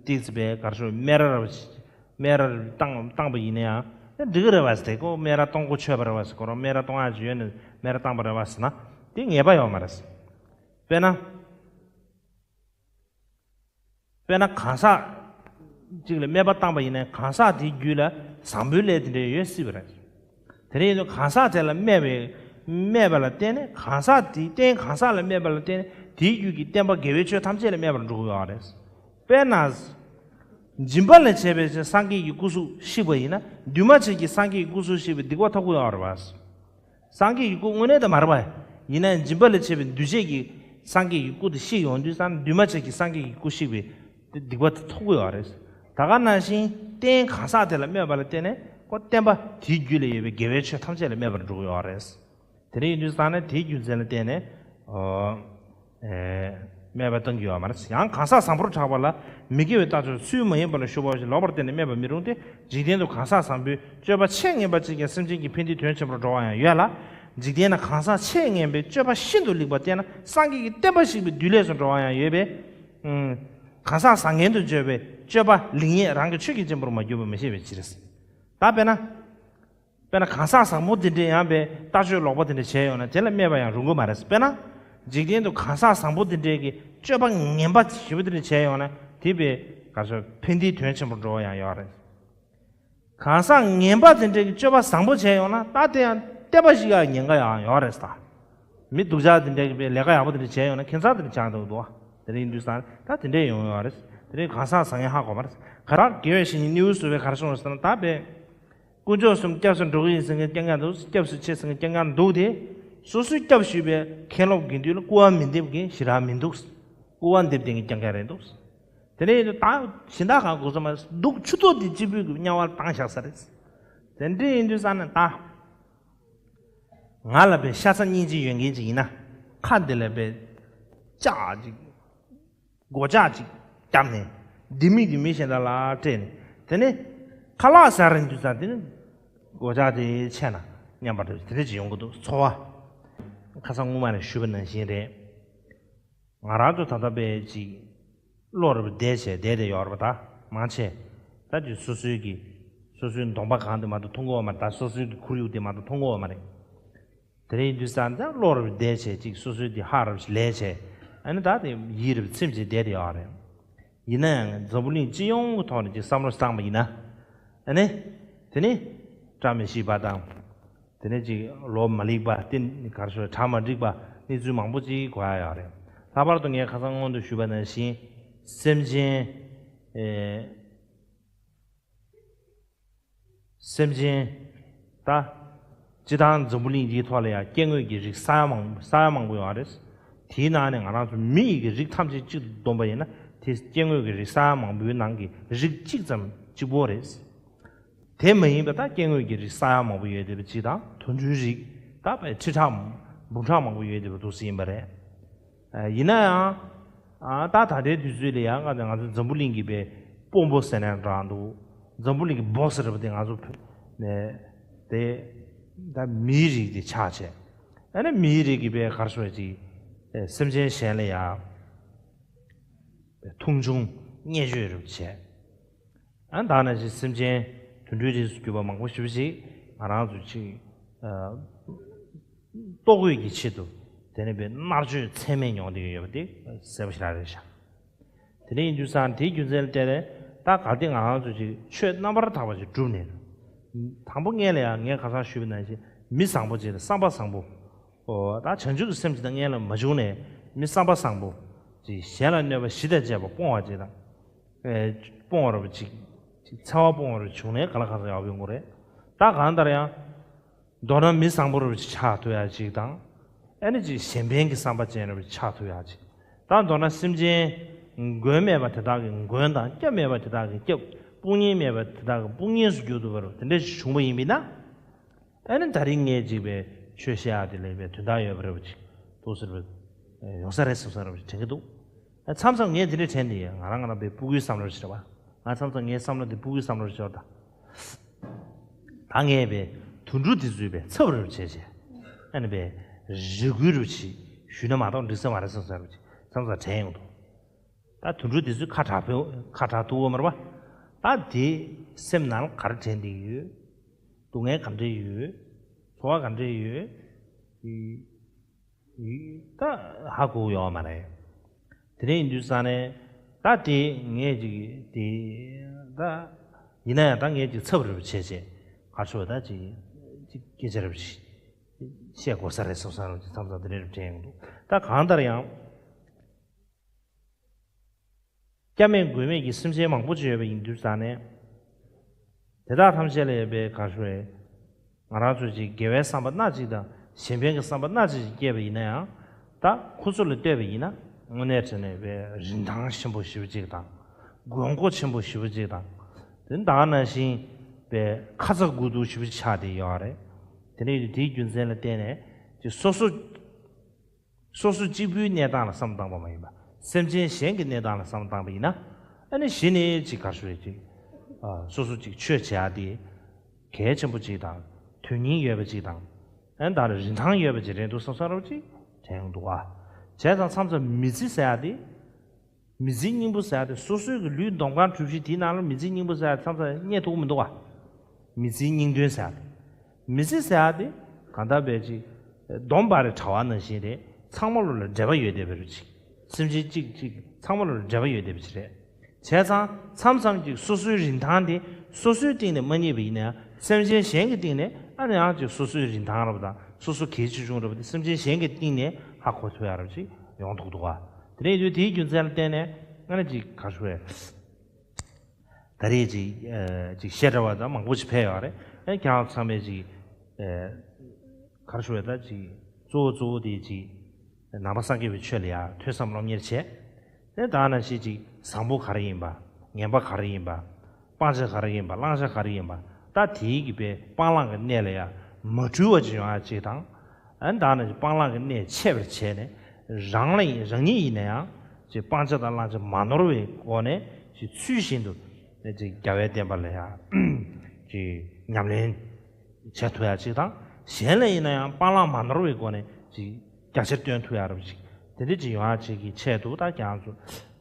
ཏིག་ཙི་པའི་ག་རེ་ཞུ་སྨད་ར་ར་བ་སྨད་ར་བཏང་བཏང་པ་ཡིན་ན་ཡང་འགྲིག་གི་རེད་བ་ཟེར། ཁོ་སྨད་ར་གཏོང་གོ་ཆོད་པ་རེད་བ་ཟེར། ཁོ་རང་སྨད་ར་གཏོང་ཡག་ཅིག་ཡོད་ནས་སྨད་ར་བཏང་པ་རེད་བ་ཟེར་ན་དེ་ཉེས་པ་ཡོད་མ་རེད། དཔེར་ན། དཔེར་ན་གང་ཟག་ཅིག་ལ་སྨད་པ་བཏང་པ་ཡིན་ན་གང་ཟག་དེའི་རྒྱུད་ལ་བཟང་པོའི་ལས་དེ་འདྲ་ཡོད་སྲིད་པ་རེད། དེ་འདྲ་ཡིན་དུས་གང་ཟག་དེ་ལ་སྨད་པའི་སྨད་པ་ལ་བརྟེན་ནས་གང་ཟག་དེའི་རྟེན་གང་ཟག་ལ་སྨད་པ་ལ་བརྟེན་ནས་དེའི་རྒྱུད་ཀྱི་བསྟན་པ་དགེ་བའི་ཆོས་ཐམས་ཅད་ལ་སྨད་པར་འགྲོ་གི་ཡོད་རེད། དཔེར་ན། སྦྱིན་པ་ལས་བྱས་པའི་སངས་རྒྱས་ཀྱི་སྐུ་གཟུགས་བཤིག་པ་ཡིན་ན་འདུས་མ་བྱས་ཀྱི་སངས་རྒྱས་ཀྱི་སྐུ་གཟུགས་བཤིག་པའི་སྡིག་པ་ཐོབ་ཀྱི་ཡོད་རེད་བ། སངས་རྒྱས་ཀྱི་སྐུ་དངོས་གནས་དེ་མ་རེད་པ། ཡིན་ནའང་སྦྱིན་པ་ལས་བྱས་པའི་འདུས་བྱས་ཀྱི་སངས་རྒྱས་ཀྱི་སྐུ་དེ་བཤིག་ཡོང་དུས་ཙང་འདུས་མ་བྱས་ཀྱི་སངས་རྒྱས་ཀྱི་སྐུ་བཤིག་པའི་སྡིག་པ་དེ་ཐོབ་ཀྱི་ཡོད་རེད། ད་ག་ནང་བཞིན་རྟེན་གང་ཟག་དེ་ལ་སྨད་པ་ལ་བརྟེན་ནས་ཁོ་བསྟན་པ་དེའི་རྒྱུད་ལ་ཡོད་པའི་དགེ་བའི་ཆོས་ཐམས་ཅད་ལ་སྨད་པར་འགྲོ་གི་ཡོད་རེད། དེ་འདྲ་ཡིན་དུས་ཙང་ནས་དེའི་རྒྱུ་མཚན་ལ་བརྟེན་ནས་ཨོ། ཨེ། སྨད་པ་གཏོང་གི་ཡོད་མ་རེད། ཡང་གང་ཟག་བཟང་པོར་གྲགས་པ་ལ་མི་དགེ་བའི་ལྟ་སྤྱོད་ཚུལ་མ་ཡིན་པ་ལ་ཞུགས་པ་ཞིག་ལོག་པར་བརྟེན་ནས་སྨད་པར་མི་རུང་སྟེ། འཇིག་རྟེན་དུ་གང་ཟག་བཟང་པོའི་སྤྱོད་པ་ཆེས་ངན་པ་ཅིག་ཀྱང་སེམས་ཅན་གྱི་ཕན་བདེའི་དོན་ཆེན་པོར་འགྲོ་བ་ཡང་ཡོད་ལ། འཇིག་རྟེན་ན་གང་ཟག་ཆེས་ངན་པའི་སྤྱོད་པ་ཤིན་ཏུ་ལེགས་པ་བསྟེན་ན་སངས་རྒྱས་ཀྱི་བསྟན་པ་བཤིག་པའི་བདུད་ལས་སུ་འགྲོ་བ་ཡང་ཡོད་པས། ཨུམ། གང་ཟག་བཟང་ངན་དུ་བརྗོད་པའི་སྤྱོད་པ་ལེགས་ཉེས་རང་གི་ཆོས་ཀྱི་གཅེན་པོར་མ་གྱུར་པ་མི་ཤེས་པའི་ཕྱིར། ད་དཔེར་ན། དཔེར་ན་གང་ཟག་བཟང་པོ་དེ་འདྲས་ཡང་པའི་ལྟ་སྤྱོད་ལོག་པ་དེ་འདྲས་བྱས་ཡོང་ན་དེ་ལ་སྨད་པ་ཡང་རུང་གི་མ་རེད། དཔེར་ན། འཇིག་རྟེན་དུ་གང་ཟག་བཟང་པོ་དེ་འདྲས་ཀྱི་སྤྱོད་པ་ངན་པ་ཞེ་པོ་དེ་འདྲས་བྱས་ཡོང་ན་དེ་པའི་ག་ཚོད་ཕན་བདེའི་དོན་ཆེན་པོར་འགྲོ་བ་ཡང་ཡོད་རེད། གང་ཟག་ངན་པ་དེ་འདྲས་ཀྱི་སྤྱོད་པ་བཟང་པོ་བྱས་ཡོང་ན་ད་དེ་ཡང་བསྟན་པ་བཤིག་ཡག་ཉེན་ཁ་ཡང་ཡོད་རེད་ད། མི་སྡུག་ཅག་དེ་འདྲས་ཀྱི་པའི་ལས་ཀ་ཡག་པོ་དེ་འདྲས་བྱས་ཡོང་ན་ཁྱད་མཚར་དེ་འདྲས་ཆགས་འདུག་འདུག་དེ་འདྲས་ཡིན་དུས་ཙང་ད་དེ་འདྲས་ཡོང་ཡོད་རེད། དེ་འདྲས་གང་ཟག་བཟང་ངན་ཧ་གོ་མ་རེད། ག་རེ་དགེ་བའི་བཤེས་གཉེན་སྣེའུ་ཟུར་པས་ག་རེ་གསུངས་རེད་ཟེར་ན་ད་པའི། དཀོན་མཆོག་གསུམ་སྐྱབས་སུ་འགྲོ་གི་ཡིན་ཟེར་མཁན་རྐྱང་རྐྱང་འདུག་སྐྱབས་སུ་མཆི་ཟེར་མཁན་རྐྱང་རྐྱང་འདུག་སྟེ། སོ་སོའི་སྐྱབས་ཞུས་པའི་མཁན་སློབ་དགེ་འདུན་ལ་སྐུར་བ་མི་འདེབས་མཁན་ཞེ་དྲག་མི་འདུག་སྐུར་བ་འདེབས་བསྡད་མཁན་རྐྱང་རྐྱང་རེད་འདུག་དེ་ནས་ཡིན་དུས་ད་གཞན་དག་གང་དགོས་ས་མ་རེད། སྡུག་ཆུ་ཚོད་དེ་གཅིག་པུས་ཀྱི་དམྱལ་བར་བཏང་བཞག་ས་རེད། དེ་འདྲ་ཡིན་དུས་ཙང་ནས་ད་ང་ལ་པའི་ཤ་ཚ་སྙིང་རྗེ་ཡོད་མཁན་ཅིག་ཡིན་ན་ཁ་འདི་ལ་པའི་ལྕགས་ཅིག་སྒོ་ལྕགས་ཅིག་བརྒྱབ་ནས་ལྡེ་མིག་དེ་མི་གཞན་དག་ལ་སྤྲད་ནས་དེ་ནས་ཁ་ལག་ཟ་རན་དུས་ཙང་དེ་ནས་སྒོ་ལྕགས་དེ་ཆད་ན་སྙམ་པ་དེ་འདྲ་ཅིག་ཡོང་གི་འདུག་ཚོར་བ། ཁ་སང་སྔོན་མ་ནས་ཞུས་པ་ནང་བཞིན་རེད། ང་རང་ཚོ་ད་ལྟ་པའི་ཅིག་བློ་རབ་བདེ་བྱས་བསྡད་དེ་ཡོད་རེད་པ། ད་མང་ཆེ་ད་ཅིག་སོ་སོའི་གི་སོ་སོའི་གདོང་པ་གང་དེ་མ་གཏོགས་མཐོང་གི་ཡོད་མ་རེད། ད་སོ་སོའི་གི་ཁོར་ཡུག་དེ་མ་གཏོགས་མཐོང་གི་ཡོད་མ་རེད། དེ་རིང་དུས་སང་ད་བློ་རབ་བདེ་བྱས་ཅིག་སོ་སོའི་དེ་ཧ་རབ་ལས་བྱས། ཨ་ནི་ད་དེ་ཡིད་རབ་ཚིམ་བྱས་བསྡད་དེ་ཡོད་རེད། ཡིན་ན་ཡང་འཛམ་བུ་གླིང་སྤྱི་ཡོངས་ཀྱི་ཐོག་ནས་ཅིག་བསམ་བློ་བཏང་པ་ཡིན་ན། ཨ་ནི། དེ་ནི། བཀྲ་མི་ཤིས་པ་དང་། དེ་ནས་ཅིག་ལོ་མ་ལེགས་པ་དེ་གར་ཤོར་གྲ་མ་འགྲིག་པ་གནས་ཚུལ་མང་པོ་ཅིག་གོ་ཡ་ཡོད་རེད། ལྷག་པར་དུ་ངས་ཁ་སང་སྔོན་དུ་ཞུས་པ་ནང་བཞིན་སེམས་ཅན། ཨེ། སེམས་ཅན། ད། སྤྱི་བཏང་འཛམ་བུ་གླིང་འདིའི་ཐོག་ལ་ཡང་སྐྱེ་དངོས་ཀྱི་རིགས་ས་ཡ་མང་ས་ཡ་མང་པོ་ཡོད་རེད། དེའི་ནང་ནས་ང་རང་ཚོ་མི་ཡི་གི་རིགས་ཐམས་ཅད་གཅིག་ཏུ་བསྡོམས་པ་ཡིན་ན་དེ་སྐྱེ་དངོས་ཀྱི་རིགས་ས་ཡ་མང་པོའི་ནང་གི་རིགས་གཅིག་ཙམ་གཅིག་པོ་རེད། དེ་མ་ཡིན་པ་ད་སྐྱེ་དངོས་ཀྱི་རིགས་ས་ཡ་མང་པོ་ཡོད་བསྡད་པ་གཅིག་དང་དུད་འགྲོའི་རིགས་ད་དཔེ་ཁྲི་ཕྲག་འབུམ་ཕྲག་མང་པོ་ཡོད་བསྡད་པ་འདུག་སེ་ཡིན་པ་རེད། ཨ། ཡིན་ན་ཡང་། ཨ། ད་ད་ལྟའི་དུས་ཚོད་ལ་ཡང་ང་ང་ཚོ་འཛམ་བུ་གླིང་གི་དཔེ་དཔོན་པོ་ཟེར་ནའང་འདྲ་འདུག་འཛམ་བུ་གླིང་གི་བོ་སི་ཟེར་བ་དེ་ང་ཚོ་ནས་དེ་ད་མིའི་རིགས་དེ་ཆགས་བྱས། ཨ་ནི་མིའི་རིགས་ཀྱི་དཔེ་གར་སོང་ཅིག་སེམས་ཅན་གཞན་ལ་ཡང་མཐོང་ཆུང་བརྙས་བཅོས་རུ་བྱས། ཨ། ད་ནང་བཞིན་སེམས་ཅན་དུད་འགྲོའི་རིགས་སུ་གྱུར་པ་མང་པོ་ཞེ་པོ་ཅིག་ང་རང་ཚོ་ཅིག་ཨ། ལྟོ་གོས་ཀྱི་ཆེད་དུ་དེ་ནས་པའི་མནར་གཅོད་ཚད་མེད་མྱོང་བསྡད་ཀྱི་ཡོད་པ་དེ་གསལ་པོ་ཞེ་དྲག་རེད་ཤག་དེ་འདྲ་ཡིན་དུས་ཙང་དེའི་རྒྱུ་མཚན་ལ་བལྟས་ནས་ད་གལ་ཏེ་ང་རང་ཚོ་ཅིག་ཆོས་རྣམ་པར་དག་པ་ཅིག་བསྒྲུབས་ནས། དང་པོ་སྔོན་ལ་ཡང་ངས་ཁ་སང་ཞུས་པ་ནང་བཞིན་མི་བཟང་པོ་ཅིག་དང་བསམ་པ་བཟང་པོ། ཨོ། ད་བྱང་ཆུབ་ཀྱི་སེམས་ཅིག་དང་སྔོན་ལ་མ་བྱུང་ནས་མི་བསམ་པ་བཟང་པོ་ཅིག་གཞན་ལ་གནོད་པ་ཞི་དང་བཅས་པ་སྤོང་བ་ཅིག་དང་། ཨེ། སྤོང་བ་རུ་ཅིག་ཅིག་འཚེ་བ་སྤོང་བ་རུ་བྱུང་ནས་ག་ལ་གང་འཚམ་ཡག་པོ་ཡོང་གི་རེད། ད་གང་ལྟར་ཡང་། མདོར་ན་མི་བཟང་པོ་རུ་ཆགས་ཐུབ་ཡག་ཅིག་དང་། ཨ་ནི་ཅིག་གཞན་ཕན་གྱི་བསམ་པ་ཅན་རུ་ཆགས་ཐུབ་ཡག་ཅིག་ད་མདོར་ན་སེམས་ཅན་མགོན་མེད་པ་དེ་དག་གི་མགོན་དང་སྐྱབས་མེད་པ་དེ་དག་གི་སྐྱབས། དཔུང་གཉེན་མེད་པ་དེ་དག་གི་དཔུང་གཉེན་སུ་གྱུར་ཐུབ་པ་རུ་དེ་འདྲ་ཞིག་བྱུང་བ་ཡིན་པས་ན། ཨ་ནི་ད་རིང་ངས་ཅིག་པའི་ཆོས་བཤད་ཡག་དེ་ལས་པའི་དོན་དག་ཡོད་པ་རེད་པ་ཅིག་འདུག་ཟེར་བ་ཡོང་ས་རེད་བསམ་ས་རེད་པ་ཅིག་དྲན་གྱི་འདུག་ཨ། མཚམས་མཚམས་ངས་དེ་འདྲ་དྲན་དེ་ཡིན། ང་རང་ང་རང་པའི་སྤུ་གུའི་བསམ་བློ་ཞིག་རེད་པ། ང་མཚམས་མཚམས་ངའི་བསམ་བློ་དེ་སྤུ་གུའི་བསམ་བློ་ཞིག་རེད་ད། ད་ངས་པའི་དུད་འགྲོ་དེ་ཚོའི་པའི་ཚབ་རེ་བྱས་བྱས། ཨ་ནི་པའི་རེ་སྐུལ་རེ་བྱས་ཞུས་ན་མ་གཏོགས་འགྲིག་ས་མ་རེད་བསམ་ས་རེད་པ་ཅིག་མཚམས་མཚམས་དྲན་ཡོང་འདུག་ད་དུད་འགྲོ་དེ་ཚོས་ཁ་གྲག་ཕེ་ཁ་གྲག་ཐུབ་ཡོད་མ་རེད་པ། ད་དེ་སེམས་ནང་ག་རེ་དྲན་བསྡད་ཡོད། སྡུག་བསྔལ་ག་འདྲ་ཡོད། ཚོར་བ་ག་འདྲ་ཡོད། ཡི་ཡི་ད་ཧ་གོ་ཡོད་མ་རེད། དེ་འདྲ་ཡིན་དུས་ཙང་ནས་ད་དེ་ངས་ཅིག་དེ་ད་ཡིན་ན་ཡང་ད་ངས་ཅིག་ཚབ་རེ་བྱས་བྱས་ག་ཚོད་ད་ཅིག་ཅིག་སྐད་ཆ་རེ་བཤད་དགོས་ས་རེད་བསམ་བསམ་རེད་མཚམས་མཚམས་དེ་འདྲ་རེ་དྲན་ཡོང་འདུག་ད་གང་ལྟར་ཡང་། སྐྱབས་མེད་མགོན་མེད་ཀྱི་སེམས་ཅན་མང་པོ་ཅིག་ཡོད་པ་ཡིན་དུས་ཙང་ནས། དེ་དག་ཐམས་ཅད་ལ་ཡོད་པའི་ག་ཞུ་བས། ང་རང་ཚོས་ཅིག་དགེ་བའི་བསམ་པ་སྣ་གཅིག་དང་གཞན་ཕན་གྱི་བསམ་པ་སྣ་གཅིག་ཅིག་སྐྱེས་པ་ཡིན་ན་ཡང་། ད་ཁོ་ཚོ་ལ་ལྟོས་པ་ཡིན་ན་དངོས་གནས་དྲང་གནས་པའི་རིན་ཐང་ཆེན་པོ་ཞེ་པོ་ཅིག་དང་། དགོས་མཁོ་ཆེན་པོ་ཞེ་པོ་ཅིག་དང་། དེ་ད་ག་ནང་བཞིན་པའི་ཁ་ཚ་དགོས་གཏུགས་ཞེ་པོ་ཅིག་ཆགས་བསྡད་ཡོད་རེད། དེ་ནས་དེའི་རྒྱུ་མཚན་ལ་བརྟེན་ནས་ཅིག་སོ་སོ། སོ་སོ་གཅིག་པུའི་གནས་སྟངས་ལ་བསམ་བཏང་པ་མ་ཡིན་པ། སེམས་ཅན་གཞན་གྱི་གནས་སྟངས་ལ་བསམ་བཏང་པ་ཡིན་ན། ཨ་ནི་གཞི་ནས་ཅིག་ག་ཞུ་རེད་ཅིག་ཨ། སོ་སོ་ཅིག་ཆོས་བྱེད་ཡ་དེ་གལ་ཆེན་པོ་ཅིག་དང་། དོན་སྙིང་ཡོད་པ་ཅིག་དང་། ཨ་ནི་ད་རིན་ཐང་ཡོད་པ་ཅིག་རེད་འདུག་བསམ་བསམ་རོགས་ཅིག་དྲན་ཡོང་འདུག་ཨ། བྱས་ཙང་མཚམས་མཚམས་མི་ཚེ་ཟེར་ཡ་དེ། མི་ཚེའི་སྙིང་པོ་ཟེར་ཡ་དེ་སོ་སོའི་གི་ལུས་འདོམ་གང་གྲུབ་གཞི་དེའི་ནང་ལ་མི་ཚེའི་སྙིང་པོ་ཟེར་ཡ་དེ་མཚམས་མཚམས་རྙེད་ཐུབ་ཀྱི་མི་འདུག་ཨ། མི་ཚེའི་སྙིང་དོན་ཟེར་ཡ་དེ། མི་ཚེ་ཟེར་ཡ་དེ་གང་ལྟར་བས་ཅིག་སྡོམ་པ་རེ་གྲྭ་བ་ནང་བཞིན་རེད། ཚང་མ་ལོ་ལ་འབྲེལ་བ་ཡོད་བསྡད་པའི་རུ་ཅིག་སེམས་ཅན་གཅིག་གཅིག་ཚང་མ་ལོ་ལ་འབྲེལ་བ་ཡོད་བསྡད་པ་ཅིག་རེད། བྱས་ཙང་མཚམས་མཚམས་ཅིག་སོ་སོའི་རིན་ཐང་དེ་སོ་སོའི་སྟེང་ནས་མ་རྙེད་པ་ཡིན་ན་ཡང་སེམས་ཅན་གཞན་གྱི་སྟེང་ནས་ཨ་ནི་ཡང་ཅིག་སོ་སོའི་རིན་ཐང་རབ་དང་སོ་སོ་གལ་ཆེ་ཆུང་རབ་དེ་སེམས་ཅན་གཞན་གྱི་སྟེང་ནས་ཧ་གོ་ཐུབ་ཡ་རབ་ཅིག་ཡོང་ཐུབ་འདུག་ག་དེ་འདྲ་ཡིན་དུས་དེའི་རྒྱུ་མཚན་ལ་བརྟེན་ནས་ཨ་ནི་ཅིག་ག་རེ་ཞུ་དགོས་རེད། ད་རེས་ཅིག་ཨ། ཅིག་བཤད་གྲྭ་བ་དང་མང་པོ་ཅིག་ཕེབས་ཡོད་རེད། ཨ་ནི་ཁྱེད་རང་ཚང་མས་ཅིག་ཨ། ག་རེ་ཞུ་དགོས་རེད། ད་ཅིག་གཙོ་བོ་གཙོ་བོ་དེ་ཅིག་ནང་པ་སངས་རྒྱས་པའི་ཆོས་ལ་ཡ་ཐོས་བསམ་སློབ་གཉེར་བྱས། དེ་ལྟར་ན་ཞིག་ཅིག་བཟང་པོ་ག་རེ་ཡིན་པ། ངན་པ་ག་རེ་ཡིན་པ། སྤང་བྱ་ག་རེ་ཡིན་པ། བླང་བྱ་ག་རེ་ཡིན་པ། ད་དེའི་གི་པའི་སྤང་བླང་གི་གནས་ལ་ཡ་མ་འཁྲུལ་བ་ཅིག་ཡོང་ཡ་ཅིག་དང་། ཨ་ནི་ད་ནི་སྤང་བླང་གི་གནས་འཆད་པར་བྱས་ནས་རང་ལ་ཡིན་རང་ཉིད་ཡིན་ན་ཡང་ཅིག་སྤང་བྱ་དང་བླང་བྱ་མ་ནོར་བའི་སྒོ་ནས་ཅིག་ཚུལ་བཞིན་དུ་ཅིག་རྒྱལ་བའི་བསྟན་པ་ལ་ཡ་ཅིག་ཉམས་ལེན། བྱེད་ཐུབ་ཡ་ཅིག་དང་། གཞན་ལ་ཡིན་ན་ཡང་སྤང་བླང་མ་ནོར་བའི་སྒོ་ནས་ཅིག་རྒྱ་ཆེར་སྟོན་ཐུབ་ཡ་རབ་ཅིག་དེ་འདྲ་ཅིག་ཡོང་ཡ་ཅིག་གི་ཆེད་དུ་ད་ཁྱེད་རང་ཚོ་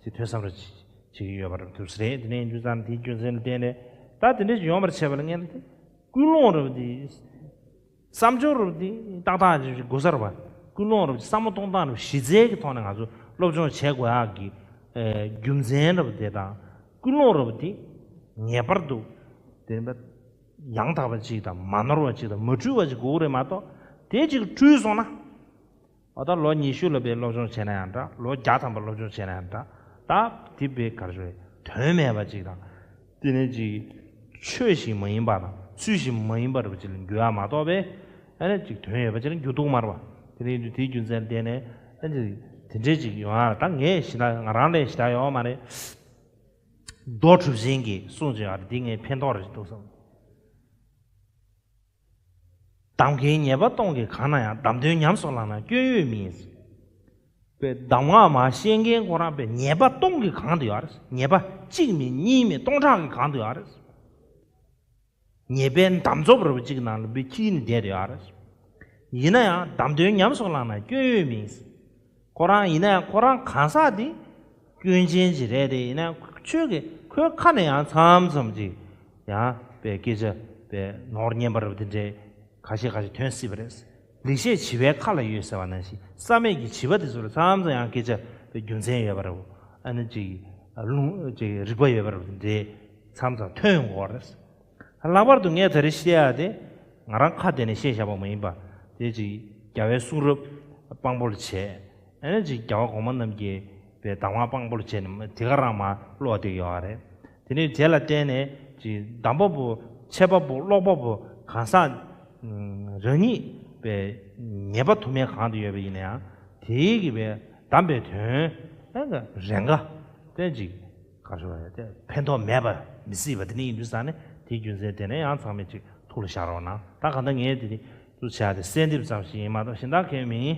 ཅིག་ཐོས་བསམ་རབ་ཅིག་བྱེད་ཀྱི་ཡོད་པ་རབ་ཐུབ་ས་རེད། དེ་ནས་ཡིན་དུས་ཙང་དེའི་རྒྱུ་མཚན་ལ་བརྟེན་ནས་ད་དེ་འདྲ་ཅིག་ཡོང་བར་བྱེད་པ་ལ་ངས་ལ་དེ་ཀུན་སློང་རབ་དེ་ བསམ་སྦྱོར་རབ་དེ་ཏག་ཏག་ཅིག་དགོས་ས་རེད་པ། ཀུན་སློང་རབ་བསམ་བློ་གཏོང་སྟངས་རབ་གཞི་རྩའི་གི་ཐོག་ནས་ང་ཚོ་སློབ་སྦྱོང་བྱེད་དགོས་ཡག་གི་ཨེ་རྒྱུ་མཚན་རབ་དེ་དང་། ཀུན་སློང་རབ་དེ་ངེས་པར་དུ་དེ་ཡང་དག་པ་ཅིག་དང་། མ་ནོར་བ་ཅིག་དང་། མ་འཁྲུལ་བ་ཅིག་དགོས་ཀྱི་རེད་མ་གཏོགས། དེ་ཅིག་འཁྲུལ་སོང་ན། འོ་ད་ལོ་ཉི་ཤུ་ལ་དཔེ་སློབ་སྦྱོང་བྱས་ན་ཡང་འདྲ། ལོ་བརྒྱ་ཐམ་པ་སློབ་སྦྱོང་བྱས་ན་ཡང་འདྲ། ད་དེ་དཔེ་ག་རེ་ཞུ་རེད། དོན་མེད་པ་ཅིག་དང་། དེ་ནས་ཅིག་ཆོས་ཤིག་མ་ཡིན་པ་དང་། ཚུལ་ཞིག་མ་ཡིན་པ་རེད་པ་ཅིག་ལ་འགྱུར་ཡ་མ་གཏོགས་པས། ཨ་ནི་ཅིག་དོན་ཡོད་པ་ཅིག་ལ་འགྱུར་འདུག་མ་རེད་པ། དེ་ནས་དེའི་རྒྱུ་མཚན་བརྟེན་ནས་ཨ་ནི་དེ་འདྲས་ཅིག་ཡོང་ཡ། ད་ངས་ཞེ་དྲག་ང་རང་ལས་ཞེ་དྲག་ཡོད་མ་རེད། རྡོ་གྲུབ་ཆེན་གྱིས་གསུངས་བྱས་ཡོད་རེད། འདི་ངས་ཕན་ཐོགས་རེད་འདུག་བསམ། གདམས་ངག་ཉེས་པ་སྟོང་གིས་གང་ན་ཡང་། གདམས་དོན་ཉམས་སུ་བླངས་ན་སྐྱོན་ཡོད་མིན། པའི་གདམས་ངག་མར་བཤད་མཁན་ཁོ་རང་པའི་ཉེས་པ་སྟོང་གིས་གང་དུ་ཡོད་རེད། ཉེས་པ་གཅིག་མིན་གཉིས་མིན་སྟོང་ཕྲག་གིས་གང་དུ་ཡོད་རེད། ཉེས་པའི་འདམ་རྫོབ་རབ་གཅིག་ནང་ལ་བི་ཁྱིའི་ནི་བསྡད་དེ་ཡོད་རེད། ཡིན་ན་ཡང་གདམས་དོན་ཉམས་སུ་བླངས་ན་སྐྱོན་ཡོད་མིན། ཁོ་རང་ཡིན་ན་ཡང་ཁོ་རང་གང་ཟག་དེ་སྐྱོན་ཅན་ཅིག་རེད་དེ། ཡིན་ན་ཡང་ཁྱོད་ཀྱིས་ཁོའི་ཁ་ནས་ཡང་མཚམས་མཚམས་ཅིག་ཡང་པའི་སྐད་ཆ་པའི་ནོར་སྙན་པ་རབ་དེ་འདྲའི་ཁ་ཤས་ཁ་ཤས་ཐོན་སྲིད་པ་རེད། ལེགས་བཤད་བྱིས་པའི་ཁ་ལ་ཡོད་ཟེར་བ་ནང་བཞིན། བསམ་མེད་ཀྱི་བྱིས་པ་དེ་ཚོ་ལ་མཚམས་མཚམས་ཡང་སྐད་ཆ་པའི་རྒྱུ་མཚན་ཡོད་པ་རེད། ཨ་ནི་ཅིག་ལུང་ཅིག་རིགས་པ་ཡོད་པ་རེད། དེ་འདྲའི་མཚམས་མཚམས་ཐོན་ཡོང་གི་ཡོད་རེད། ལྷག་པར་དུ་ངས་ད་རེས་བཤད་ཡ་དེ་ང་རང་ཁ་གཏད་ནས་བཤད་བཞག་པ་མ་ཡིན་པ། དེ་ཅིག་རྒྱལ་བའི་གསུང་རབ་དཔང་པོ་ལ་བྱས། ཨ་ནི་ཅིག་རྒྱལ་བ་གོང་མ་རྣམས་ཀྱི་པའི་གདམས་ངག་དཔང་པོ་ལ་བྱས་ནས་དེ་ག་རང་མར་ཀློག་བསྡད་ཡོད་རེད། དེ་ནས་དེ་ལ་བརྟེན་ནས་ཅིག་གདམས་པ་པོ། འཆད་པ་པོ། ཀློག་པ་པོ་གང་ཟག་རང་ཉིད་པའི་ཉེས་པ་དུ་མས་གང་དུ་ཡོད་པ་ཡིན་ན་ཡང་། དེའི་གི་པའི་གདམས་པའི་དོན་ཨ་ནི་རེ་འགའ་དེ་ཅིག་ག་རེ་ཞུ་དགོས་རེད། དེ་ཕན་ཐོགས་མེད་པ་མི་སྲིད་པ་དེ་འདྲ་ཡིན་དུས་ཙང་ནས། དེའི་རྒྱུ་མཚན་དེ་ནས་ཡང་ཚང་མས་ཅིག་ཐུགས་ལ་བཞག་རོགས་གནང་། ད་གང་ལྟར་ངས་དེ་རིང་འདུག་བྱས་ཏེ་གསལ་འདེབས་ཙམ་ཞིག་ཡིན་མ་གཏོགས་གཞན་དག་གང་ཡང་མིན།